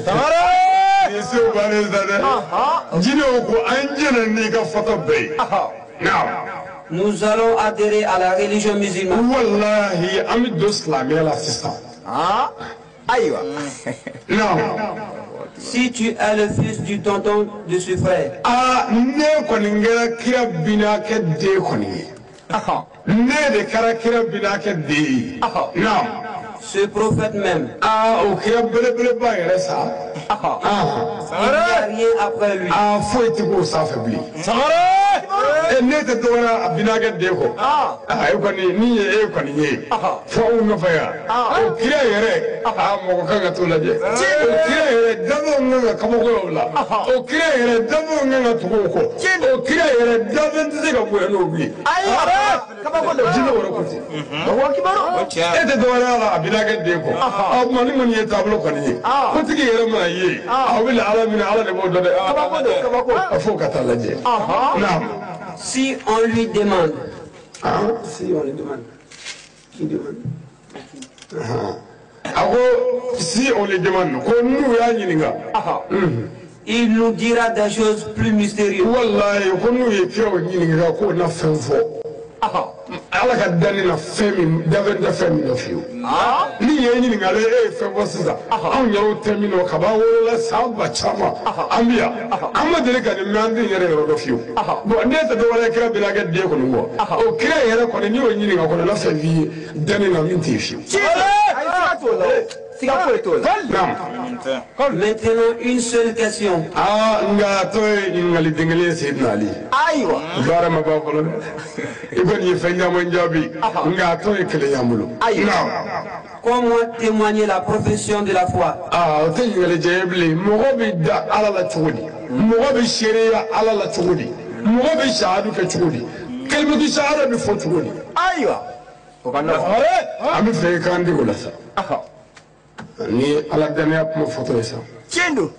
Sangare. Nin sew bannen sa dɛ. Jinɛw ko an jɛna n'i ka fɔta bɛɛ ye. Naam. Nous allons adhérer à la religion musulmane. Wallahi an bɛ don silamɛya la sisan. Ayiwa. Naam. Si tu es le fils du tonton de ce frère, Aa ne kɔni kɛra kira binakɛ den kɔni ye. Ne de kɛra kira binakɛ den ye. Naam. Ce prophète même, Aa o kira belebeleba yɛrɛ sa. Il n'y a rien après lui. Aa foyi tɛ k'o sanfɛ bilen. Sangare. E ne tɛ dɔwɛrɛ a binakɛ den kɔ. Aa e kɔni min ye e kɔni ye. Fɔ anw nɔfɛ yan. O kira yɛrɛ aa mɔgɔ kan ka t'o lajɛ. O kira yɛrɛ danfɛnw kan ka kabakoya o la. O kira yɛrɛ danfɛnw kan ka tugu o kɔ. O kira yɛrɛ danfɛn tɛ se ka bonya n'o bilen. Ayiwa. Kabako don. Jinɛ wɛrɛ ko ten. Allahu akbar. E tɛ dɔwɛrɛ y'a la a binakɛ den kɔ. Ɔ tuma ni kɔni ye taabolo kɔni ye. Kotigi yɛrɛ mana ye. Aw bɛ na Ala minɛ Ala de b'o dɔn dɛ. Kabako don kabako. A fo ka taa lajɛ. Naam. Si on lui demande, Si on lui demande. Qui demande? A ko si on lui demande ko n'u y'a ɲininka. Il nous dira des choses plus mystérieuses. Wallahi ko n'u ye kiraw ɲininka k'o na fɛn fɔ. Ala ka danni na fɛn min danfɛn tɛ fɛn min na fiyewu. Ni Ni ye ɲininkali e ye fɛn fɔ sisan anw yɛrɛw tɛ min dɔn kaban wolola san ba caman an bɛ yan an ma deli ka nin mɛn an den yɛrɛ yɔrɔ dɔ fiyewu bon ne tɛ dɔwɛrɛ ye kira bɛna kɛ den kɔni kɔ o kira yɛrɛ kɔni n'i y'o ɲininka kɔni la fɛn f'i ye danni na min t'i fiyewu. Siga foyi t'o la. Maintenant une seule question. Aa nka a tɔ ye ɲininkali den kelen ye Seydina Ali. Ayiwa. Baara ma ban fɔlɔ dɛ. I kɔni ye fɛn caman jaabi nka a tɔ ye kelen y'an bolo. Ayiwa. Comment témoigner la profession de la foi? Aa o tɛ ɲininkali jɛ ye bilen. Mɔgɔ bɛ da Ala la cogo di? Mɔgɔ bɛ seereya Ala la cogo di? Mɔgɔ bɛ sahadu kɛ cogo di? Kalimatu sahada bɛ fɔ cogo di? Ayiwa. O ka nɔgɔn. An bɛ fɛ i k'an dege o la sa. Ni Ala danaya kuma fɔtɔ ye sa. Tiɲɛ don.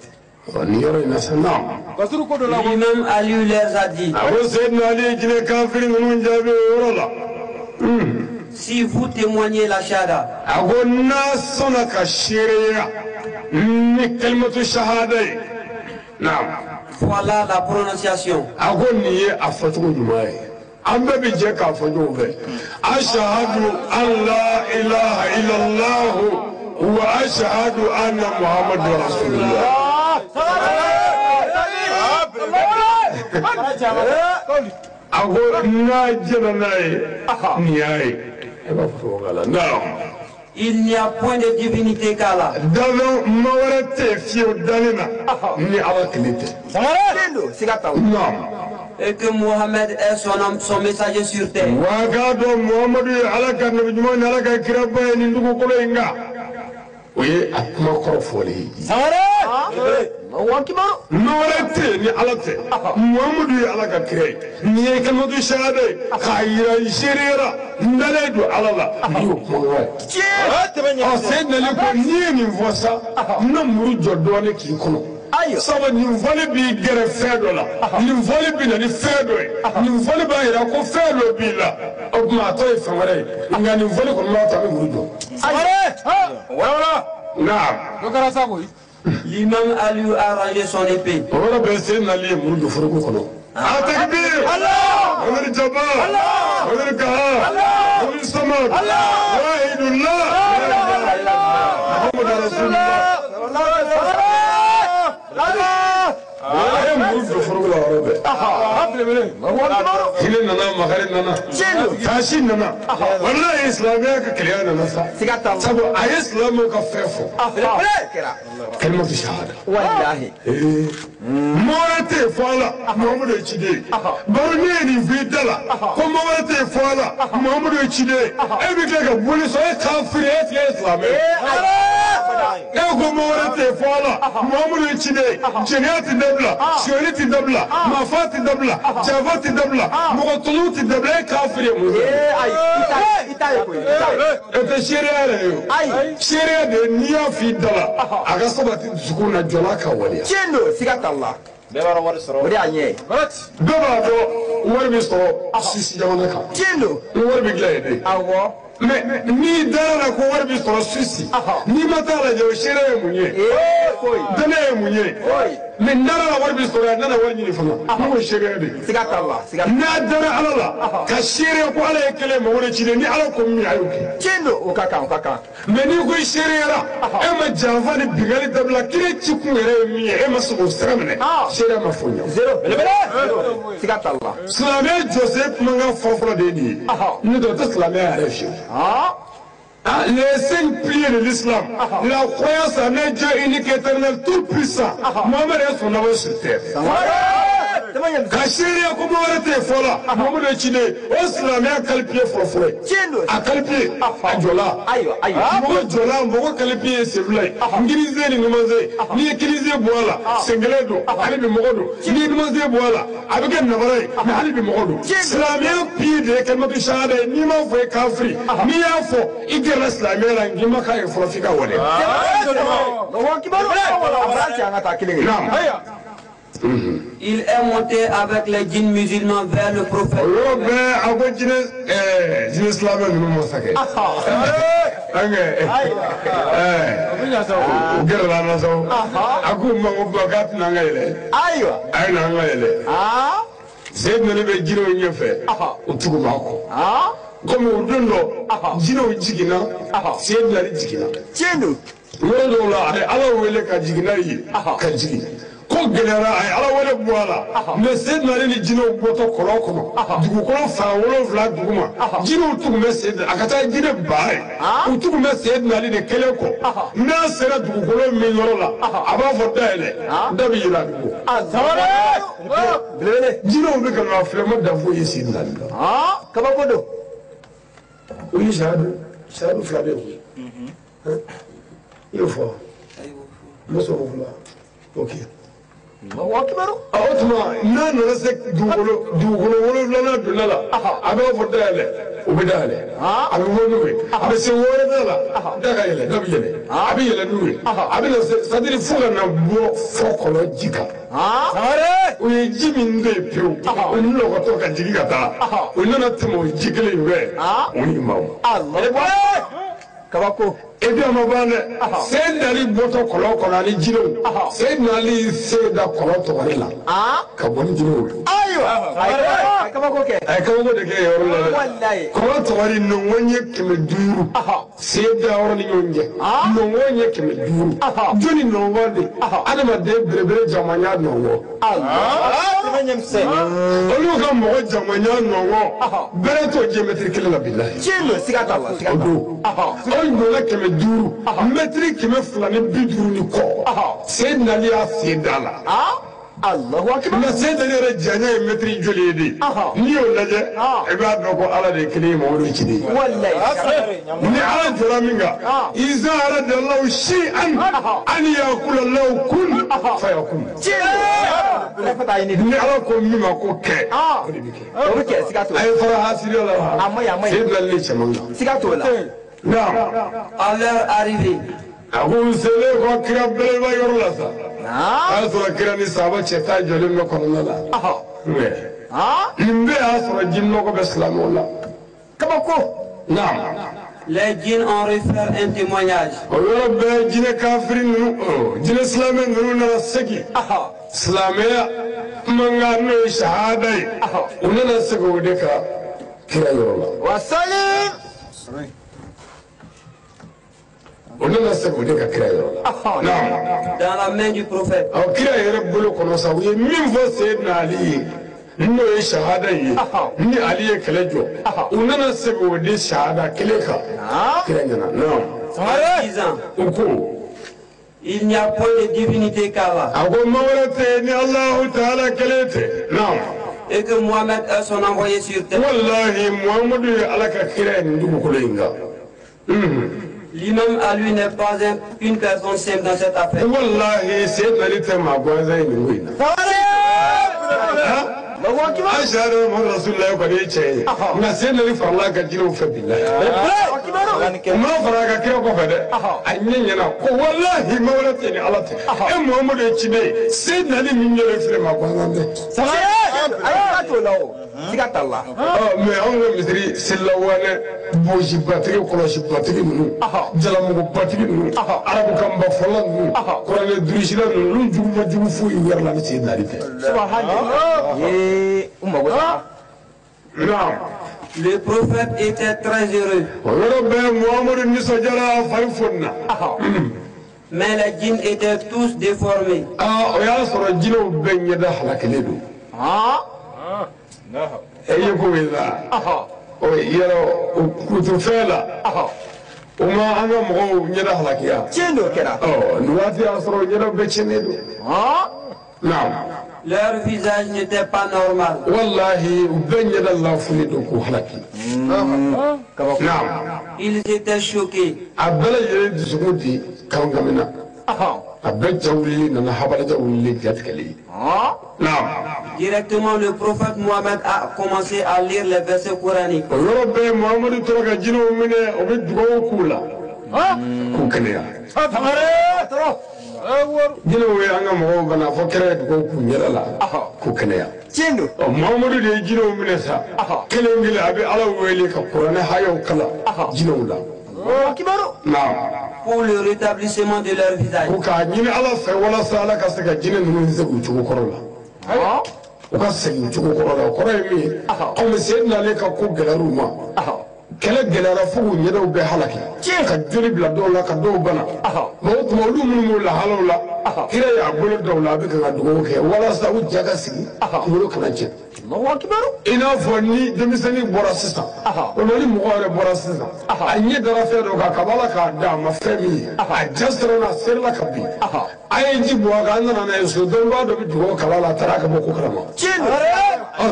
Nin yɔrɔ in na sa naam. L'imam Ali leur a dit. A ko Seydina Ali ye jinɛ kafiri ninnu jaabi o yɔrɔ la. Si vous témoignez la shahada. A ko n'a sɔnna ka seereya ni kalimatu shahada ye. Naam. Voilà la prononciation. A ko nin ye a fɔcogo ɲuman ye. An bɛɛ bɛ jɛ k'a fɔ ɲɔgɔn fɛ. Ashahadu an la ilaha illallah wa ashahadu anna Muhammadu rasulullah. A ko n'a jɛnna n'a ye nin y'a ye. E b'a fɔ tubabukan la. Naam. Il n'y a point de divinité qu'Allah. Danfɛn ma wɛrɛ tɛ yen fiyewu danni na ni Ala kelen tɛ. Tiɲɛ don siga t'a la. Naam. Et que Mohammed est son homme, son messager sur terre. Wa k'a dɔn Muhamadu ye Ala ka nabi ɲuman ni Ala ka kiraba ye nin dugukolo in kan. O ye a kuma kɔrɔ fɔlen ye. Ma wɛrɛ tɛ yen ni Ala tɛ. Muhamadu ye Ala ka kira ye. Nin ye kalimatu shahada ye k'a yira i seereyara n dalen don Ala la. Nin y'o kumakan ye. Ɔ Seydina Ali ko n'i ye nin fɔ sa n na muru jɔ dɔɔnin k'i kɔnɔ. Sabu nin fɔli b'i gɛrɛ fɛn dɔ la nin fɔli bɛ na ni fɛn dɔ ye nin fɔli b'a yira ko fɛn dɔ b'i la o tuma a tɔ ye fɛn wɛrɛ ye nka nin fɔli kɔni b'a to a bɛ muru jɔ. Naam. L'imam Ali a rangé son épée. O yɔrɔ bɛɛ Seydina Ali ye muru jɔ foroko kɔnɔ. A takbir. Allah. Amir Jabbar. Allah. Amir Kahar. Allah. Amir Samad. Allah. Wahidullah. Muhammad Rasulullah. A ye muru jɔ foroko la yɔrɔ bɛɛ. Hinɛ nana, makari nana, taasi nana. Walayi silamɛya ka keleya nana sa. Sabu a ye silamɛw ka fɛn fɔ. Kalimatu shahada. Walahi. Mɔgɔ wɛrɛ tɛ yen fɔ Ala, Muhamadu ye ciden ye. Baro ne ye nin fɔ i da la ko mɔgɔ wɛrɛ tɛ yen fɔ Ala, Muhamadu ye ciden ye. E bɛ tila ka boli sɔrɔ e kafiri e tɛ e silamɛ ye. E ko mɔgɔ wɛrɛ tɛ yen fɔ Ala, Muhamadu ye ciden ye. Jɛnɛya tɛ dabila, sonyali tɛ dabila, marifa tɛ dabila, janfa tɛ dabila, mɔgɔ tɔɲɔ tɛ dabila, e kafiri ye mun ye? I t'a ye koyi. E tɛ seereya yɛrɛ ye o. Seereya de ye n'i y'a f'i da la, a ka sabati dusukun na jɔla ka waleya. Tiɲɛ don siga t'a la. Bɛɛ b'a dɔn wari sɔrɔ. O de y'a ɲɛ ye. Bɛɛ b'a dɔn wari bɛ sɔrɔ Suisse jamana kan. Tiɲɛ don. Ni wari bɛ dilan yen de. Awɔ. Mais n'i dara la ko wari bɛ sɔrɔ Suisse n'i ma taa lajɛ o seereya ye mun ye? Danaya ye mun ye? Mais n dara la wari bɛ sɔrɔ yan, n nana wari ɲini fana. N k'o seereya de. Siga t'a la. Siga. N'a dara Ala la ka seereya ko Ala ye kelen ye mɔgɔ de ciden ni Ala ko min a y'o kɛ. Tiɲɛ don o ka kan o ka kan. Mais n'i ko i seereyara e ma janfa ni binkanni dabila kira ci kun yɛrɛ ye min ye e ma se k'o sira minɛ seereya ma fɔ ɲɛ. Zéro. Belebele. Siga t'a la. Silamɛya jɔsen kumakan fɔlɔ-fɔlɔ de ye nin ye. N'o tɛ o tɛ silamɛya yɛrɛ fiyewu. Les 5 piliers de l'islam, la croyance en un Dieu unique, éternel, tout-puissant. Mohamed est son envoyé sur terre. Ka seereya ko mɔgɔ wɛrɛ tɛ yen fɔ la, Muhamadu ye ciden ye. O silamɛya kalipiye fɔlɔ-fɔlɔ ye. A kalipiye a jɔla. Mɔgɔ jɔla, mɔgɔ kalipiye ye sen fila ye. Nkirize ni numanze, n'i ye kirize bɔ a la, sen kelen don, hali bi mɔgɔ don. N'i ye numanze bɔ a la, a bɛ kɛ nabara ye, mais hali bi mɔgɔ don. Silamɛya pilier de ye kalimatu shahada ye. N'i m'a fɔ i kafiri, n'i y'a fɔ i gɛrɛla silamɛya la, nk'i ma k'a ye fɔlɔ f'i ka waleya. Naam. Il est monté avec les djinns musulmans vers le prophète. Komi o don dɔ jinɛw jiginna Seydina Ali jiginna. Tiɲɛ don. Yɔrɔ dɔw la a ye Ala wele ka jigin n'a ye ka jigin. Ko gɛlɛyara a ye Ala wele bɔ a la. Mais Seydina Ali ni jinɛw bɔtɔ kɔlɔn kɔnɔ dugukolo fan 7 duguma jinɛw tun bɛ Seydina a ka taa jinɛ ba ye u tun bɛ Seydina Ali de kelen kɔ n'a sera dugukolo min yɔrɔ la a b'a fɔ dayɛlɛ da bɛ yɛlɛ a bɛ bɔ. Belebele. Jinɛw bɛ ka na filɛ ma dan foyi ye Seydina Ali la. Kabako don. O ye sahadu fila de ye koyi. I y'o fɔ n bɛ sɔrɔ o la ok. Allahu akbar. O tuma n'a nana se dugukolo 7nan donda la a b'a fɔ dayɛlɛ o bɛ dayɛlɛ a bɛ bɔ n'o ye a bɛ se 6nan la da ka yɛlɛ da bɛ yɛlɛ a bɛ yɛlɛ n'o ye a bɛ na se c'est à dire fo ka na bɔ fɔ kɔlɔn ji kan. O ye ji min to yen pewu o nɔgɔtɔ ka jigin ka taa o nana tɛmɛ o ji kelen in fɛ o ni maaw. Kabako. Et puis a ma ban dɛ Seydina Ali bɔtɔ kɔlɔn kɔnɔ ani jinɛw Seydina Ali sen da kɔlɔn tɔgɔri la ka bɔ ni jinɛw ye. Ayiwa. A ye kabako kɛ. A ye kabako de kɛ yɔrɔ la dɛ. Walayi. Kɔlɔn tɔgɔri nɔngɔn ye 500 sen da yɔrɔ ni ɲɔgɔn cɛ nɔngɔn ye 500 jɔnni nɔngɔn de adamaden belebele jamanya nɔngɔn. Olu ka mɔgɔ jamanya nɔngɔn bɛrɛ t'o jɛ mɛtiri kelen la bilayi. Tiɲɛ don siga t'a la siga O t'a la. don o ɲɔgɔnna 500 mɛtiri 250 ni kɔ Seydina Ali y'a sen da la. Allahu akbar. Nka Seydina Ali yɛrɛ janya ye mɛtiri joli ye de n'i y'o lajɛ i b'a dɔn ko Ala de ye kelen ye Mamadu ye ciden ye. Walayi. Ni Ala jɔra min kan iza arada Allahu shay'an an yaqula lahu kun fayakun. Tiɲɛ don. Fɛn t'a ɲini. Ni Ala ko min ma ko kɛ o de bɛ kɛ. O bɛ kɛ siga t'o A la. ye fara hasiriya la wa. A ma ɲi a ma ɲi. Seydina Ali cɛman kan. Siga t'o la. Naam. À leur arrivée, A ko n selen kɔ kira belebeleba yɔrɔ la sa. A y'a sɔrɔ kira ni sahaba cɛ tan jɔlen bɛ kɔnɔna la. Nin bɛɛ y'a sɔrɔ jinɔgɔ bɛ silamɛw la. Kabako. Naam. les djinns ont refait un témoignage. O yɔrɔ bɛɛ jinɛ kafiri ninnu jinɛ silamɛ ninnu nana segin. Silamɛya mankan n'o ye sahada ye. U nana segin o de kan kira yɔrɔ la. Wasalim. O nana segin o de kan kira yɔrɔ la. Naam. Dans la main du prophète. Ɔ kira yɛrɛ bolo kɔnɔ sa u ye min fɔ Seydina Ali ye n'o ye sahada ye ni Ali ye kɛlɛ jɔ u nana segin o de sahada kelen kan kira ɲɛna. Naam. En disant, U ko. il n'y a point de divinité qu'Allah A ko ma wɛrɛ tɛ yen ni Alahu taala kelen tɛ. Naam. et que Mohammed est son envoyé sur terre. Walahi Muhamadu ye Ala ka kira ye nin dugukolo in kan. L'imam Ali n'est pas une personne simple dans cette affaire. Walahi Seydina Ali tɛ maa gansan ye nin ko in na. Allahu akbar. Ashhadu anna Rasulullahi kɔni ye tiɲɛ ye nka Seydina Ali farala a ka jinɛw fɛ bilahi. Allahu akbar. U ma fara a ka kira kɔfɛ dɛ. A ɲɛ ɲɛna ko walahi ma wɛrɛ tɛ ni Ala tɛ. E Muhamadu ye ciden ye Seydina Ali min yɛrɛ filɛ maa gansan tɛ. Ayi siga t'o la o. Siga t'a la. Mɛ anw ka misiri selilawanɛ bosibatigi kɔlɔsibatigi ninnu jalamugubatigi ninnu arabukanbafɔla ninnu kuranɛ durusila ninnu olu jugu ma jugu foyi wɛrɛ la ni Seydina Ali tɛ. Subhanallah. Ee u mago t'a. Naam. Le prophète était très heureux, O yɔrɔ bɛɛ Muhamadu nisɔndiyara a fari fonina. mais les djinns étaient tous déformés. O y'a sɔrɔ jinɛw bɛɛ ɲɛda halakilen don. E ye ko ye sa. O yɔrɔ o kutufɛn la. O ma an ka mɔgɔw ɲɛda halakiya. Tiɲɛ don o kɛra. Ɔ nin waati y'a sɔrɔ ɲɛdaw bɛɛ tiɲɛnen don. Naam. Leur visage n'était pas normal. Walahi u bɛɛ ɲɛda lafuli don k'u halaki. Kabako. Naam. Ils étaient choqués. A bɛɛ lajɛlen dusukun di kankamina. A bɛɛ ja wulilen nana habalaja wulilen jatigɛlen ye. Naam. Directement, le prophète Mohammed a commencé à lire les versets coraniques. O yɔrɔ bɛɛ Muhamadu tora ka jinɛw minɛ o bɛ dugawu k'u la. K'u kɛnɛya. Jinɛw ye an ka mɔgɔw bana fɔ kira ye dugawu k'u ɲɛda la k'u kɛnɛya. Tiɲɛ don. Ɔ Muhamadu de ye jinɛw minɛ sa. Kelen kelen a bɛ Ala wele ka kuranɛ hayaw kalan jinɛw la. Allahu akbar. Naam. Pour le rétablissement de leur visage. Ko k'a ɲini Ala fɛ walasa Ala ka se ka jinɛ ninnu segin u cogo kɔrɔ la. U ka segin u cogo kɔrɔ la o kɔrɔ ye min ye komi Seydina Ali ka ko gɛlɛyar'u ma. Kɛlɛ gɛlɛyara fo k'u ɲɛdaw bɛɛ halaki ka joli bila dɔw la ka dɔw bana mɛ o tuma olu minnu b'o lahalaw la kira y'a bolo da u la a bɛ kan ka dugawu kɛ walasa u ja ka sigi kunkolo kana jɛ i n'a fɔ ni denmisɛnnin bɔra sisan walima ni mɔgɔ yɛrɛ bɔra sisan a ɲɛ dara fɛn dɔ kan kabala k'a da a ma fɛn min ye a ja siranna a serila ka bin a ye ji bɔn a kan an nana n'a ye so dɔnnibaa dɔ bɛ dugawu kalan la a taara ka bɔ ko kalama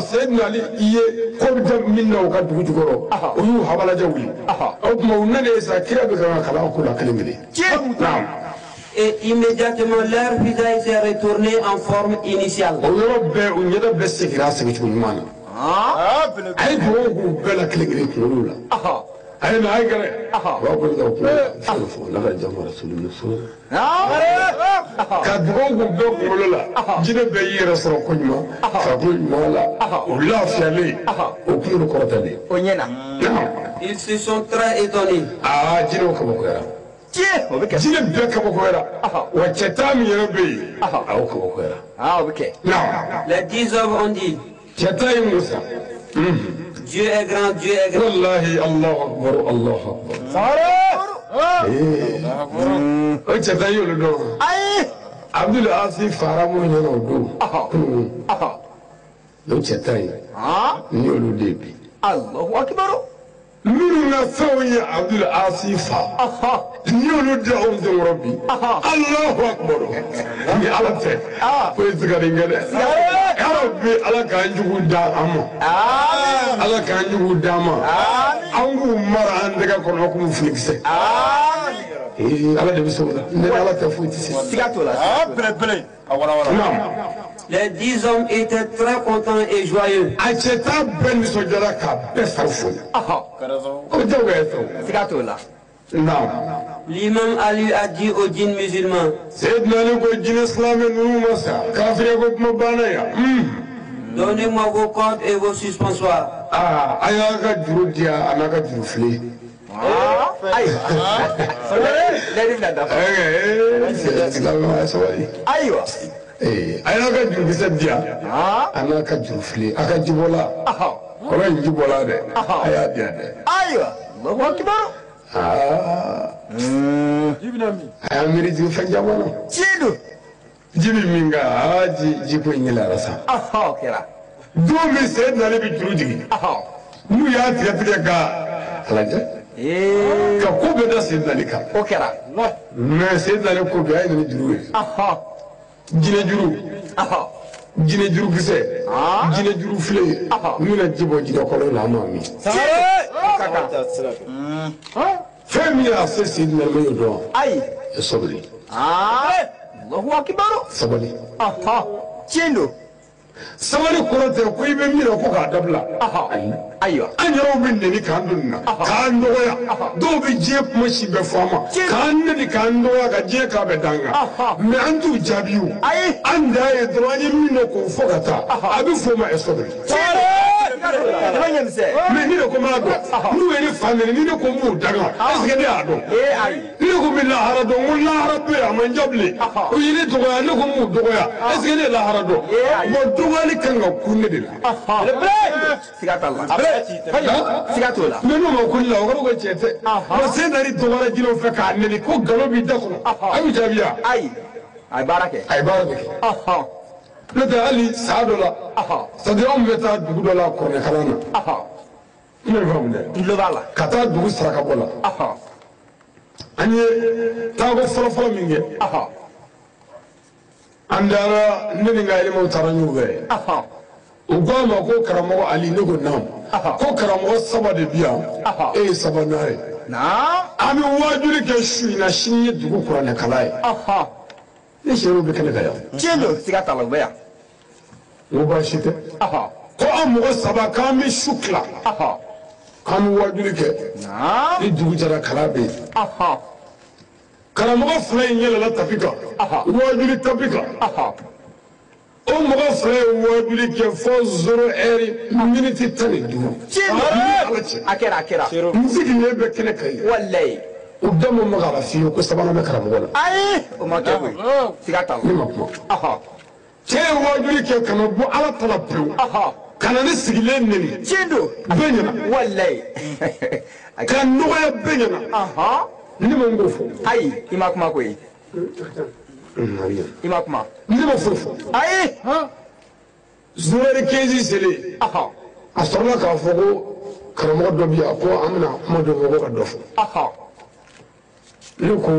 Seydina Ali ye ko bɛ da min na u ka dugu jukɔrɔ o y'u habalajɛ wuli o tuma u nalen sa kira bɛ kan ka kalan ko la kelen kelen. Et immédiatement, leur visage s'est retourné en forme initiale. O yɔrɔ bɛɛ u ɲɛda bɛɛ seginna a segincogo ɲuman na. A ye dugawu k'u bɛɛ la kelen kelen kunkolo la. A ye na a ye gɛrɛ. U b'a bolo da u kunkolo la. Fɛn fɔ ala ka jama rasulillah ka dugawu k'u bɛɛ kunkolo la. Jinɛ bɛɛ y'i yɛrɛ sɔrɔ ko ɲuman ka ko ɲuman la u lafiyalen o kunkolo kɔrɔtalen. O ɲɛna. Ils se sont très étonnés. Aa jinɛw kabakoyara. Jinɛ bɛɛ kabakoyara wa cɛ tan min yɛrɛ bɛ yen a o kabakoyara. O bɛ kɛ. Les 10 hommes ont dit. Cɛ tan ye mun sa. Dieu est grand, Dieu est grand. Wallahi Allahu akbar Allahu akbar. O cɛ tan y'olu dɔn. Ayi. Abdul Asi fara minnu ɲɛna o don. Kunun. O cɛ tan ye. Ni y'olu de ye bi. Allahu akbar. Minnu ka fɛnw ye Abdul Asi fa. Ni y'olu da anw senkɔrɔ bi. Allahu akbar. Ni Ala tɛ. Foyi tɛ se ka nin kɛ dɛ. Yarabi Ala k'an jugu da an ma. Ala k'an jugu d'an ma. An k'u mara an tɛgɛ kɔnɔ k'u filikisɛ. Ala de bɛ se o la. Ne ni Ala tɛ foyi tɛ se. Siga t'o la. Belebele. A walawala. Les 10 hommes étaient très contents et joyeux. A cɛ tan bɛɛ nisɔndiyara k'a bɛɛ fari foni. O jagoya ye fɛn o. Siga t'o la. Naam. L'imam Ali a dit aux djinns musulmans. Seydina Ali ko jinɛ silamɛ ninnu ma sa. Kafiriya ko kuma banna yan. Donnez-moi vos cordes et vos suspensoires. Aa a y'a ka juru di yan a n'a ka juru file. Ayiwa. Lɛri bɛna dafa. Silamɛ sabali. Ayiwa. A y'a ka jurukisɛ di yan a n'a ka juru file a ka jibɔla. Kɔrɔ in jibɔla dɛ. A y'a di yan dɛ. Ayiwa. Allahu akbar. Aa. A y'a miiri jigin fɛn caman na. Tiɲɛ don. Ji bɛ min kan aa ji ko in gɛlɛyara sa. O kɛra. Don min Seydina Ali bɛ juru jigin. N'u y'a tigɛ tigɛ ka a lajɛ. Ka ko bɛɛ da Seydina Ali kan. O kɛra. Mɛ Seydina Ali ko bɛɛ a ye na ni juru ye. Jinɛ juru. Jinɛ jurukisɛ. Jinɛ juru file. N bɛna ji bɔ jinɛ kɔlɔn la an m'a min. Fɛn min y'a se Seydina Ali ma y'o dɔn. Ayi. Sabali. Allahu akbar. Sabali. Tiɲɛ don. Sabali kɔrɔ tɛ ko i bɛ min na ko k'a dabila. Ayi. Ayiwa. An yɛrɛw bɛ nɛni k'an don nin na. K'an dɔgɔya. Dɔw bɛ diɲɛ kuma si bɛɛ fɔ an ma. K'an nɛni k'an dɔgɔya ka diɲɛ k'a bɛɛ d'an kan. Mɛ an t'u jaabi o. Ayi. An dan ye dɔrɔn an ye min dɔn k'o fɔ ka taa. A bɛ f'o ma sabali. Mɛ ni ne ko n b'a dɔn n'u ye ne fa nɛni ni ne ko n b'u danga est ce que ne y'a dɔn. Ni ne ko n bɛ lahara dɔn n ko lahara bɛ yen a man ja bilen. U ye ne dɔgɔya ne ko n b'u dɔgɔya est ce que ne ye lahara dɔn. Bon dɔgɔyali kan ka kun ne de la. Siga t'a la. Siga t'o la. Mɛ n'o ma kun ne la o kɔrɔ ko tiɲɛ tɛ. Wa Seydina Ali dɔgɔyara jinɛw fɛ k'a nɛni ko nkalon b'i da kɔnɔ. A y'u jaabi wa. Ayi. A ye baara kɛ. A ye baara de kɛ. N'o tɛ hali san dɔ la. C'est à dire anw bɛ taa dugu dɔ la kuranɛkalan na. I bɛ faamu dɛ. N tulo b'a la. Ka taa dugu sarakabɔ la. An ye taako fɔlɔfɔlɔ min kɛ. An taara ne ni n ka yɛlɛmaw taara ɲɔgɔn fɛ. U ko a ma ko karamɔgɔ Ali ne ko naamu. Ko karamɔgɔ saba de bi yan. E ye sabanan ye. An bɛ waajuli kɛ su in na sini ye dugu kuranɛkalan ye. Ne sɛriw bɛ kɛnɛ kan yan. Tiɲɛ don siga t'a la u bɛ yan. N ko baasi tɛ. Ko an mɔgɔ saba k'an bɛ su tila. K'an bɛ waajuli kɛ. Ni dugu jɛra kalan bɛ yen. Karamɔgɔ fila in yɛlɛla tapi kan. Waajuli tapi kan. O mɔgɔ fila ye waajuli kɛ fo 0h15. Tiɲɛ don. A kɛra a kɛra. N sigilen bɛ kɛnɛ kan yen. Walayi. U da ma maga a la fiyewu ko sabanan bɛ karamɔgɔ la. Ayi o ma kɛ koyi. Siga t'a la. Ne ma kuma. Cɛ ye waajuli kɛ ka na bɔ Ala ta la pewu. Ka na ne sigilen neni. Tiɲɛ don. Bɛɛ ɲɛna. Walayi. Ka nɔgɔya bɛɛ ɲɛna. Ne ma n k'o fɔ. Ayi, i ma kuma koyi. I ma kuma. Ne ma foyi fɔ. Ayi. Zuwɛri 15 selen. A sɔrɔla k'a fɔ ko karamɔgɔ dɔ bɛ yan ko an bɛna kuma dɔ fɔ ko ka dɔ fɔ. Ne ko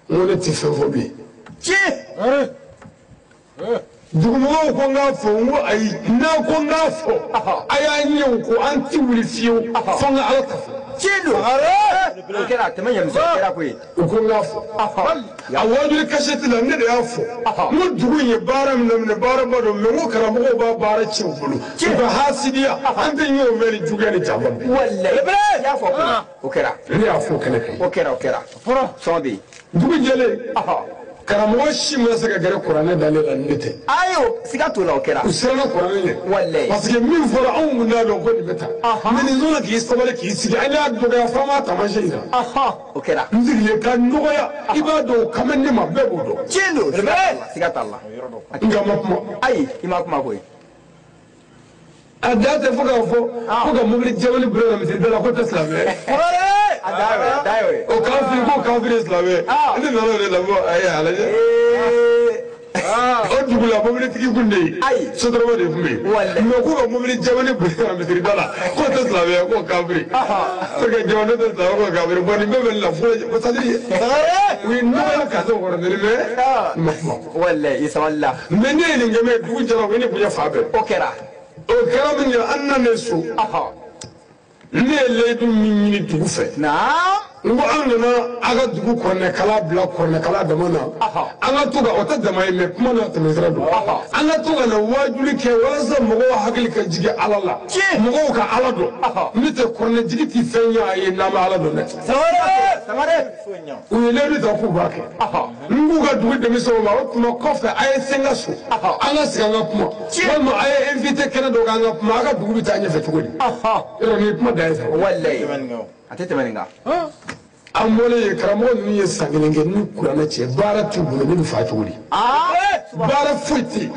n ko ne tɛ fɛn fɔ bilen. Tiɲɛ. Dugumɔgɔw ko n k'a fɔ n ko ayi n'a ko n k'a fɔ a y'a ɲɛ o ko an ti wuli fiyewu fo n ka Ala ta fɔ. Tiɲɛ don. O kɛra tɛmɛ ɲɛmisɛn o kɛra koyi. U ko n k'a fɔ. A wajuli kasɛti la ne de y'a fɔ. N ko dugu in ye baara min daminɛ baaraba don mɛ n ko karamɔgɔw b'a baara tiɲɛ u bolo. U ka hasidiya an tɛ ɲɛ o fɛ ni juguya ni janfa bɛɛ. Walayi. I y'a fɔ koyi. O kɛra. Ne y'a fɔ kɛnɛ kan. O kɛra o kɛra. Sɔn bɛ yen. Dugu jɛlen. Karamɔgɔ si ma se ka gɛrɛ kuranɛ dalen la ni ne tɛ. Ayi o siga t'o la o kɛra. U siranna kuranɛ ɲɛ. Walayi. Parce que min fɔra anw kun t'a dɔn ko nin bɛ tan. Mais nin sɔnna k'i sabali k'i sigi an y'a dɔgɔya f'an m'a taamasiyɛn yira. O kɛra. N sigilen ka nɔgɔya i b'a dɔn o kan bɛ ne ma bɛɛ b'o dɔn. Tiɲɛ don. Siga t'a la. Nka ma kuma. Ayi i ma kuma koyi. A da tɛ fo k'a fɔ ko ka mobili jɛmani bila na misiri da la ko tɛ silamɛ ye. A da y'o ye a da y'o ye. O kafiri ko kafiri ye silamɛ ye. Ne nana o de la ko ayi a lajɛ. O dugu la mobilitigi kun de yen. Ayi. Sotarama de tun bɛ yen. Walayi. Mais ko ka mobili jɛmani bila na misiri da la k'o tɛ silamɛ ye k'o kafiri. Ko jamana tɛ silamɛ k'o kafiri bon nin bɛɛ bɛ nin la fo c'est à dire u ye nɔgɔya ka se o kɔrɔ mais n ma kuma. Walayi i sabali la. Mais ne ye nin kɛ mais dugu jɛra u ye ne bonya fan bɛɛ. O kɛra. O kɛra min kɛ an nanen so. Ne ye layidu min ɲini dugu fɛ. Naam. N ko an nana a ka dugu kɔrɔnɛkala bila kɔrɔnɛkala dama na. An ka to ka o tɛ dama ye mɛ kuma n'a tɛmɛsira don. An ka to ka na waajuli kɛ walasa mɔgɔw hakili ka jigin Ala la. Mɔgɔw ka Ala dɔn. Ne tɛ kɔrɔnɛjigi ti fɛn ɲɛ a ye n'an ma Ala dɔn dɛ. Sangare. U ye layidu ta k'u b'a kɛ. N k'u ka dugu denmisɛnw ma o tuma kɔfɛ a ye se n ka so. An ka sigi an ka kuma. Walima a ye invité kɛnɛ dɔ k'an ka kuma a ka dugu bɛ taa ɲɛfɛ cogo di. Yɔrɔ nin ye kuma dan ye sa. Walayi. A tɛ tɛmɛ nin kan. An bɔlen yen karamɔgɔ ninnu ye san kelen kɛ ni kuranɛ cɛ baara t'u bolo ne bɛ fa cogo di. Baara foyi tɛ yen.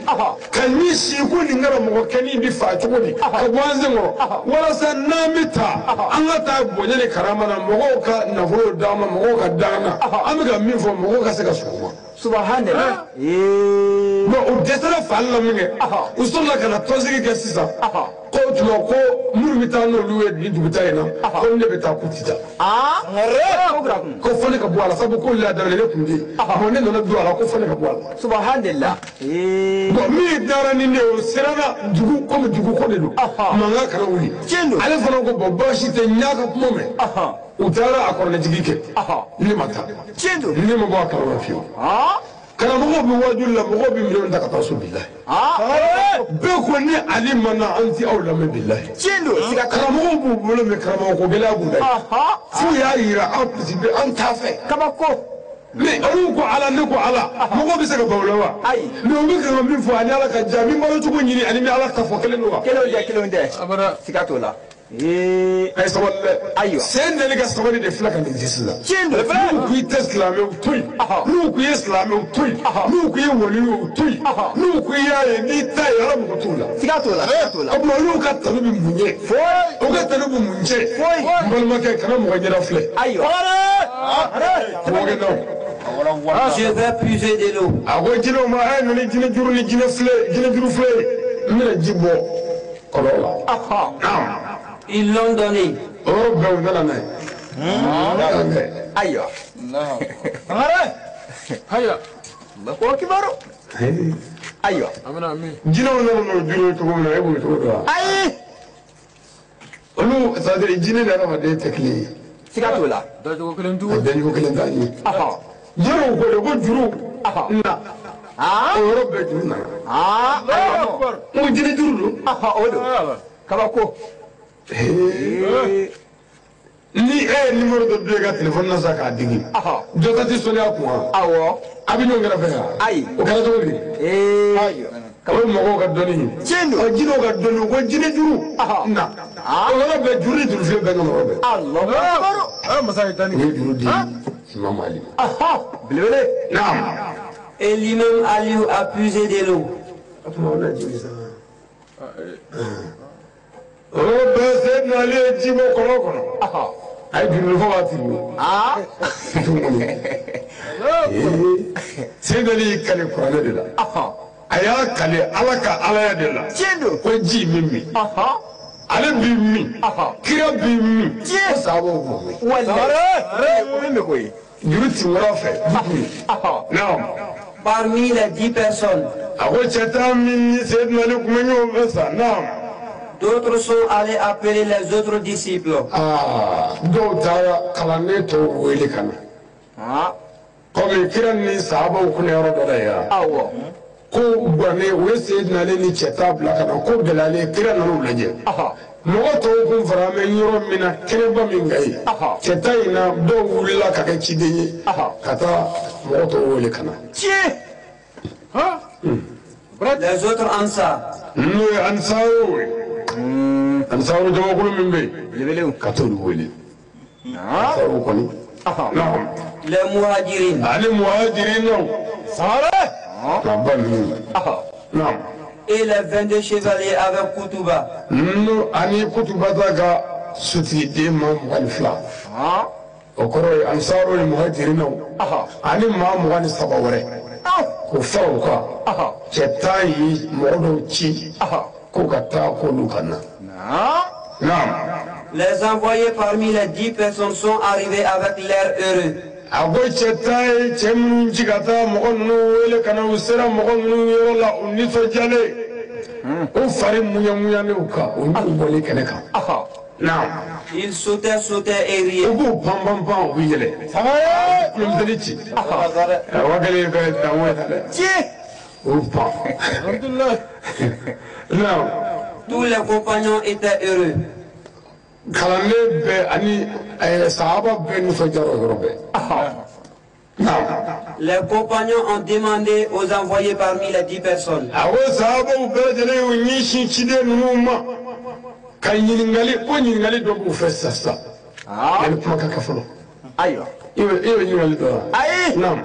Ka ɲɛsin ko nin karamɔgɔ kɛnin bɛ fa cogo di ka bɔ an sen kɔrɔ walasa n'an bɛ taa an ka taa bonya ni karama na mɔgɔw ka nafolo d'an ma mɔgɔw ka d'an na an bɛ ka min fɔ mɔgɔw ka se ka sɔn o ma. Subhanallah. Bon u dɛsɛra fali la min kɛ u sɔrɔla ka na tɔnsigi kɛ sisan ko o tuma ko minnu bɛ taa n'olu ye nin duguta in na ko ne bɛ taa k'u ti taa. Ko fo ne ka bɔ a la sabu ko laadala ne tun tɛ yen bon ne nana don a la ko fo ne ka bɔ a la. Subhanallah. Bon min taara ni ne ye o siranna dugu komi dugu ko de don mankan kana wuli. Ale fana ko bon baasi tɛ n y'a ka kuma mɛn. U taara a kɔrɔnɛjigi kɛ ne ma taa ne ma bɔ a kalama fiyewu. Karamɔgɔw bɛ waajuli la mɔgɔw bɛ minɛnw ta ka taa so bilahi. Bɛɛ ko ni Ale ma na an ti aw lamɛn bilahi. Karamɔgɔw b'u bolo mɛ karamɔgɔ ko gɛlɛya b'u la. F'u y'a yira an bɛ an t'a fɛ. Kabako. Mais olu ko Ala ne ko Ala mɔgɔw bɛ se ka ban o la wa. Ayi. Mais u bɛ ka min fɔ ani Ala ka ja min balo cogo ɲini ani min Ala ta fɔ kelen don wa. Kelenw tɛ kelenw tɛ. Siga t'o la. A ye sabali dɛ. Ayiwa. Sen deli ka sabali de filɛ ka nin di sisan. Tiɲɛ don. N'u ko i tɛ silamɛ u to yen. N'u ko i ye silamɛ u to yen. N'u ko i ye wali ye u to yen. N'u ko i y'a ye n'i ta ye Ala mako t'o la. Siga t'o la. Siga t'o la. O tuma olu ka tanu bɛ mun ɲɛ? Foyi. O ka tanu bɛ mun jɛ? Foyi. N balimakɛ kana mɔgɔ ɲɛda filɛ. Ayiwa. Mɔgɔ naw. Je vais puiser de l'eau. A ko jinɛw ma a ye na ni jinɛ juru ni jinɛ filɛ jinɛ juru filɛ ye n bɛna ji bɔ kɔlɔn la. Ils l'ont donné. O yɔrɔ bɛɛ u nana n'a ye. Ayiwa. Allahu akbar. Ayiwa. Jinɛw nana n'o juru ye cogo min na e b'o cogo dɔn wa. Ayi. Olu c'est à dire jinɛ ni adamaden tɛ kelen ye. Siga t'o la. A dacogo kelen t'an ye. Jinɛw ko de ko juru na. O yɔrɔ bɛɛ juru nana. N ko jinɛ juru don. O don. Kabako. Ni e ye numéro dɔ don i ka téléphone na sisan k'a digi. Dɔ ta tɛ sonné a kun wa. Awɔ. A bɛ ɲɔgɔn kɛrɛfɛ yan. Ayi. O kɛra cogo di. O ye mɔgɔw ka dɔnni ye. Tiɲɛ don. Ɔ jinɛw ka dɔnni ko jinɛ juru. Na. O yɔrɔ bɛɛ juru ni juru filen bɛɛ nana o yɔrɔ bɛɛ. Allahu akbar. U ye juru di Imam Ali ma. Belebele. Naam. Et l'imam Aliou a puisé de l'eau. O tuma o na jigi sa. O bɛɛ Seydina Ali ye ji bɔ kɔlɔn kɔnɔ. A ye juru fɔ waati min. Seydina Ali y'i kale kuranɛ de la. A y'a kale Ala ka alaya de la. Ko ji min min. Ale b'i min. Kira b'i min. Ko sababu b'o min. Juru ti wɛrɛ fɛ. Naam. Parmi les 10 personnes. A ko cɛ tan min ni Seydina Ali tun bɛ ɲɔgɔn fɛ sa. Naam. D'autres sont allés appeler les autres disciples. Ah, dɔw taara kalanden tɔw wele ka na. Komi kira ni sahabaw kun yɔrɔ dɔ la yan. Awɔ. Ko guwanen u ye Seydina Ali ni cɛ tan bila ka na ko gɛlɛyalen kira nan'u lajɛ. Mɔgɔ tɔw kun fara bɛ yɔrɔ min na kɛnɛba min ka ye. Cɛ tan in na dɔw wulila ka kɛ ciden ye. Ka taa mɔgɔ tɔw wele ka na. Tiɲɛ. Les autres Ansar. N'o ye Ansaru ye. Ansaru jamakulu min bɛ yen. Belebelew. Ka t'olu wele. Ansaru kɔni. Naam. Les Muhajirin. Ani Muhajirinaw. Sangare. Ka ba ninnu. Naam. Et les 22 chevaliers avec Koutouba. N'o ani Kutuba ta ka sotigiden maa 22. O kɔrɔ ye Ansaru ni Muhajirinaw. Ani maa 23 wɛrɛ. K'o fara u kan. Cɛ tan ye mɔgɔ dɔw ci. Ko ka taa k'olu ka na. Naam. Les envoyés parmi les 10 personnes sont arrivés avec l'air heureux. A ko cɛ tan ye cɛ minnu ci ka taa mɔgɔ ninnu wele ka na u sera mɔgɔ ninnu yɔrɔ la u nisɔndiyalen. U fari muɲamuɲalen u kan u y'u bɔlen kɛnɛ kan. Naam. Ils sautaient, sautaient et riaient. U b'u pan pan pan u bɛ yɛlɛ. Kulomisɛnnin ci. Wa kelen ka dan o ye dɛ. U pan. Naam. Tous les compagnons étaient heureux. Kalanden bɛɛ ani sahaba bɛɛ nisɔndiyara o yɔrɔ bɛɛ. Naam. Les compagnons ont demandé aux envoyés parmi les 10 personnes. A ko sahabaw bɛɛ lajɛlen y'u ɲɛsin ciden ninnu ma ka ɲininkali ko ɲininkali dɔ b'u fɛ sisan sisan. Yanni kuma ka kɛ fɔlɔ. Ayiwa. I bɛ ɲininkali dɔ wa? Ayi. Naam.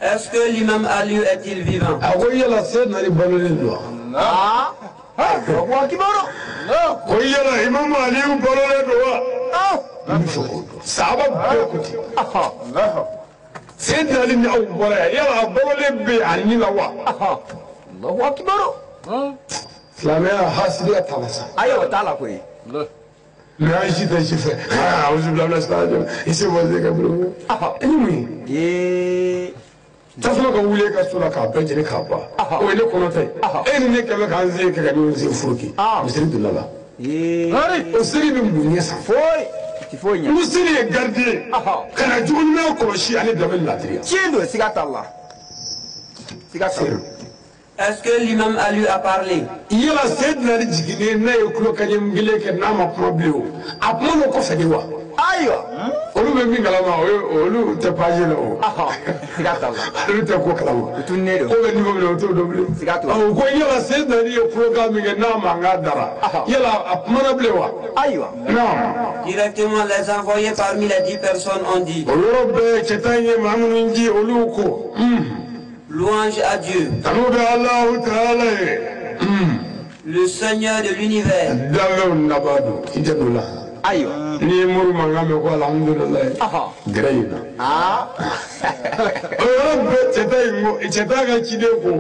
Est-ce que l'imam Ali est-il vivant? A ko yala Seydina Ali balolen don wa? Wa kibaru. Ko yala Imam Aliyu balolen don wa? N bɛ fɛ k'o dɔn. Sahaba bɛɛ ko ten. Seydina Ali ni aw bɔra yan yala a balolen bɛ a ni la wa? Allahu akbar. Silamɛya hasidiya t'a la sa. Ayi o t'a la koyi. Mais an si tɛ si fɛ. Aa awuzubilahi mina i se bɔ se ka bolo. I ni mun ye? Tasuma ka wuli e ka so la k'a bɛɛ jeni k'a ban. O ye ne kɔnɔ ta ye. E ni ne kɛlen k'an sen kɛ ka ɲɔgɔn sen furuki. Misiri donna la. O seli bɛ mun ɲɛ sa? Foyi. Ti foyi ɲɛ. Misiri ye gardien ye. Ka na juguɲuman kɔlɔsi ani danbe ni ladiriya. Tiɲɛ don siga t'a la. Siga t'a la. Est-ce que l'imam Ali a parlé? Yala Seydina Ali jiginnen n'a ye kulo kaɲɛ kelen kɛ n'a ma kuma bilen o. A kuma n'o kɔfɛ de wa? Ayiwa. Olu bɛ min kalama o ye olu tɛ page la o. Siga t'a la. Olu tɛ ko kalama. U tununnen don. Ko bɛ niveau min na o t'o dɔn bilen. Siga t'o la. O ko yala Seydina Ali ye kulokan min kɛ n'a mankan dara. Yala a kumana bilen wa? Ayiwa. Non. Directement, les envoyés parmi les 10 personnes ont dit. O yɔrɔ bɛɛ cɛ tan ye maa minnu ci olu ko. Louange à Dieu. Tanu bɛ Alahu taala ye. Le Seigneur de l'univers. Danfɛnw naba don i tɛ don la. Ayiwa. N'i ye mori mankan mɛn ko alihamudulilayi. Gɛrɛ in na. O yɔrɔ bɛɛ cɛ ta in ko cɛ ta ka ciden ko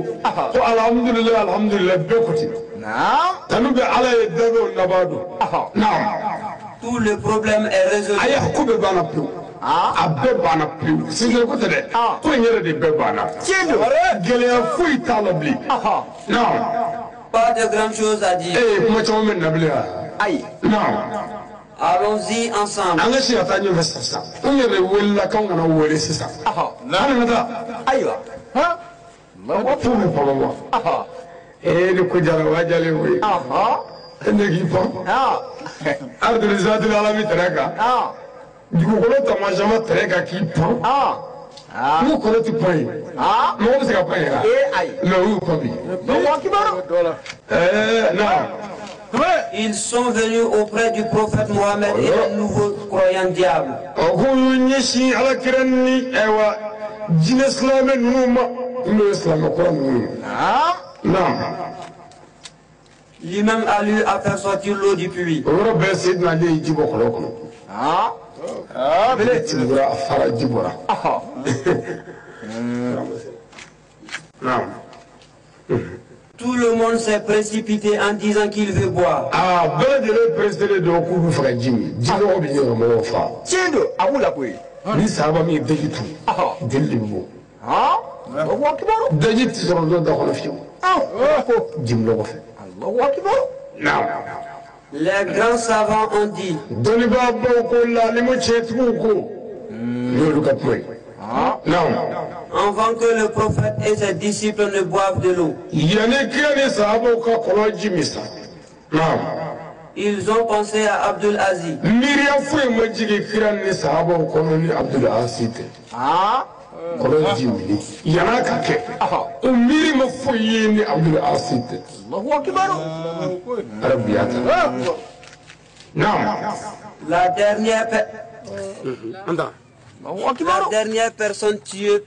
ko alihamudulilayi alihamudulilayi bɛɛ ko ten. Tanu bɛ Ala ye danfɛnw naba don. Naam. Tout le problème est résolu. Ayi ko bɛɛ banna pewu. A bɛɛ banna pewu sinzɛn ko tɛ dɛ ko in yɛrɛ de bɛɛ banna. Tiɲɛ don. Gɛlɛya foyi t'a la bilen. Naam. Pas de grande chose à dire. Ee kuma caman bɛ na bilen wa? Ayi. Naam. Allons-y ensemble. An ka se ka taa ɲɛfɛ sisan. An yɛrɛ welela k'anw kana wele sisan. An ka taa. Ayiwa. Fo bɛ pan wa? Ee ni ko jara o y'a jalen koyi. E ne k'i pan. Aridoli zatili ala bɛ tɛrɛ kan. Dugukolo taamasiyɛn ma tɛrɛ kan k'i pan. N'o kɔrɔ tɛ pan ye. Mɔgɔ bɛ se ka pan ye wa? Ee ayi. Mɛ o y'u pan bi. Ɛɛ naam. Ils sont venus auprès du prophète Mohammed et les nouveaux croyants diables. O k'u y'u ɲɛsin ala kira ni ayiwa jinɛ silamɛ ninnu ma n'o ye silamɛ kura ninnu ye. Naam. L'imam Ali a fait sortir l'eau du puits. O yɔrɔ bɛɛ Seydina Ali ye ji bɔ kɔlɔn kɔnɔ. Bele tugura a fara ji bɔra. Naam. Tout le monde s'est précipité en disant qu'il veut boire. Aa bɛɛ lajɛlen pressé don k'u bɛ fɛ ka ji min. Ji nɔgɔ bɛ ɲini ka mɔgɔw fa. Tiɲɛ don a b'u la koyi. Ni sahaba min ye daji tu. Jeli de bɛ bɔ. Allahu akbar. Daji tɛ sɔrɔ dɔ da kɔnɔ fiyewu. Ji nɔgɔ fɛ. Allahu akbar. Naam. Les grands savants ont dit. Dɔnnibaabaw ko laalimu tiɲɛtigiw ko. N'olu ka kuma ye. Naam. Avant que le prophète et ses disciples ne boivent de l'eau. Yanni kira ni sahabaw ka kɔlɔn ji min sa. Naam. Ils ont pensé à Abdul Aziz. Miiriya foyi ma jigin kira ni sahabaw kɔnɔ ni Abdul Aziz tɛ. Kɔlɔn ji min yan'a ka kɛ. O miiri ma foyi ye ni Abdul Aziz tɛ. Allahu akbar. Arabuya ta. Naam. La dernière Allahu akbar. La dernière personne tuée.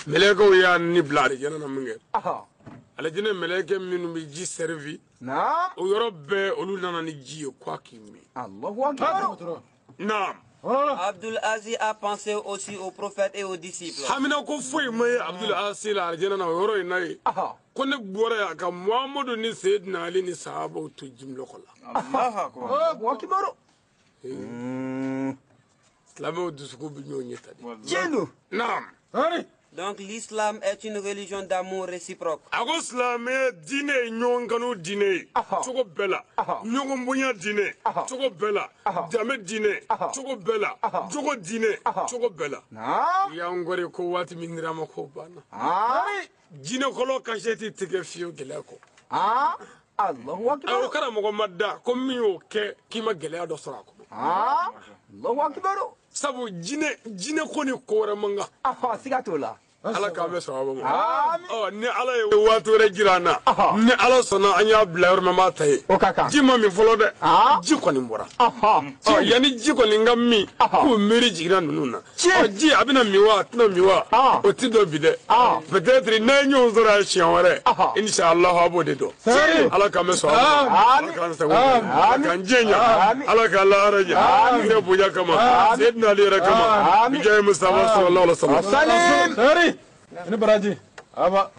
Mɛlɛkɛw y'a ni bila alijinɛ na min kɛ. Alijinɛ mɛlɛkɛ minnu bɛ ji servi. O yɔrɔ bɛɛ olu nana ni ji ye k'a k'i min. Allahu akbar. Naam. Abdul Aziz a pensé aussi au prophète et aux disciples. Hamina ko foyi ma ye Abdul Aziz la alijinɛ na o yɔrɔ in na ye. Ko ne bɔra yan ka Muhamadu ni Seydina Ali ni sahabaw to jimlɔkɔ la. Allahu akbar. Silamɛw dusukun bɛ ɲɔgɔn ɲɛ ta de. Tiɲɛ don. Naam. Donc l'islam est une religion d'amour réciproque. A ko silamɛya diinɛ ye ɲɔgɔn kanu diinɛ ye. Cogo bɛɛ la. Ɲɔgɔn bonya diinɛ. Cogo bɛɛ la. Danbe diinɛ. Cogo bɛɛ la. Jogo diinɛ. Cogo bɛɛ la. Y'an kɔri ko waati min dira ma ko banna. Jinɛ kɔlɔn kasɛti tigɛ fiyewu gɛlɛya kɔ. Allahu akbar. O karamɔgɔ ma da ko min y'o kɛ k'i ma gɛlɛya dɔ sɔrɔ a kɔnɔ. Allahu akbar. Sabu jinɛ ko ni ko wɛrɛ man kan. Siga t'o la. Ala k'an bɛ sɔn a ma. Ɔ ni Ala ye waati wɛrɛ jira an na. Ni Ala sɔnna an y'a bila yɔrɔ min an b'a ta yen. O ka kan. Ji ma min fɔlɔ dɛ. Ji kɔni bɔra. Ɔ yanni ji kɔni ka min k'u miiri jiginna ninnu na. Ɔ ji a bɛna min wa a tɛna min wa. O ti dɔn bi dɛ. Peut-être n'an ye ɲɔgɔn sɔrɔ yan siɲɛ wɛrɛ. Inshallah a b'o de dɔn. Ala k'an bɛ sɔn a ma. Ala k'an sago ɲɛ. Ala k'an jɛ ɲɛ. Ala k'an lahara ɲɛ. Kira bonya kama. Seydina Ali yɛrɛ kama. Bijayi Mustafa sallallahu alaihi wa sallam. Ni baraji. Aba.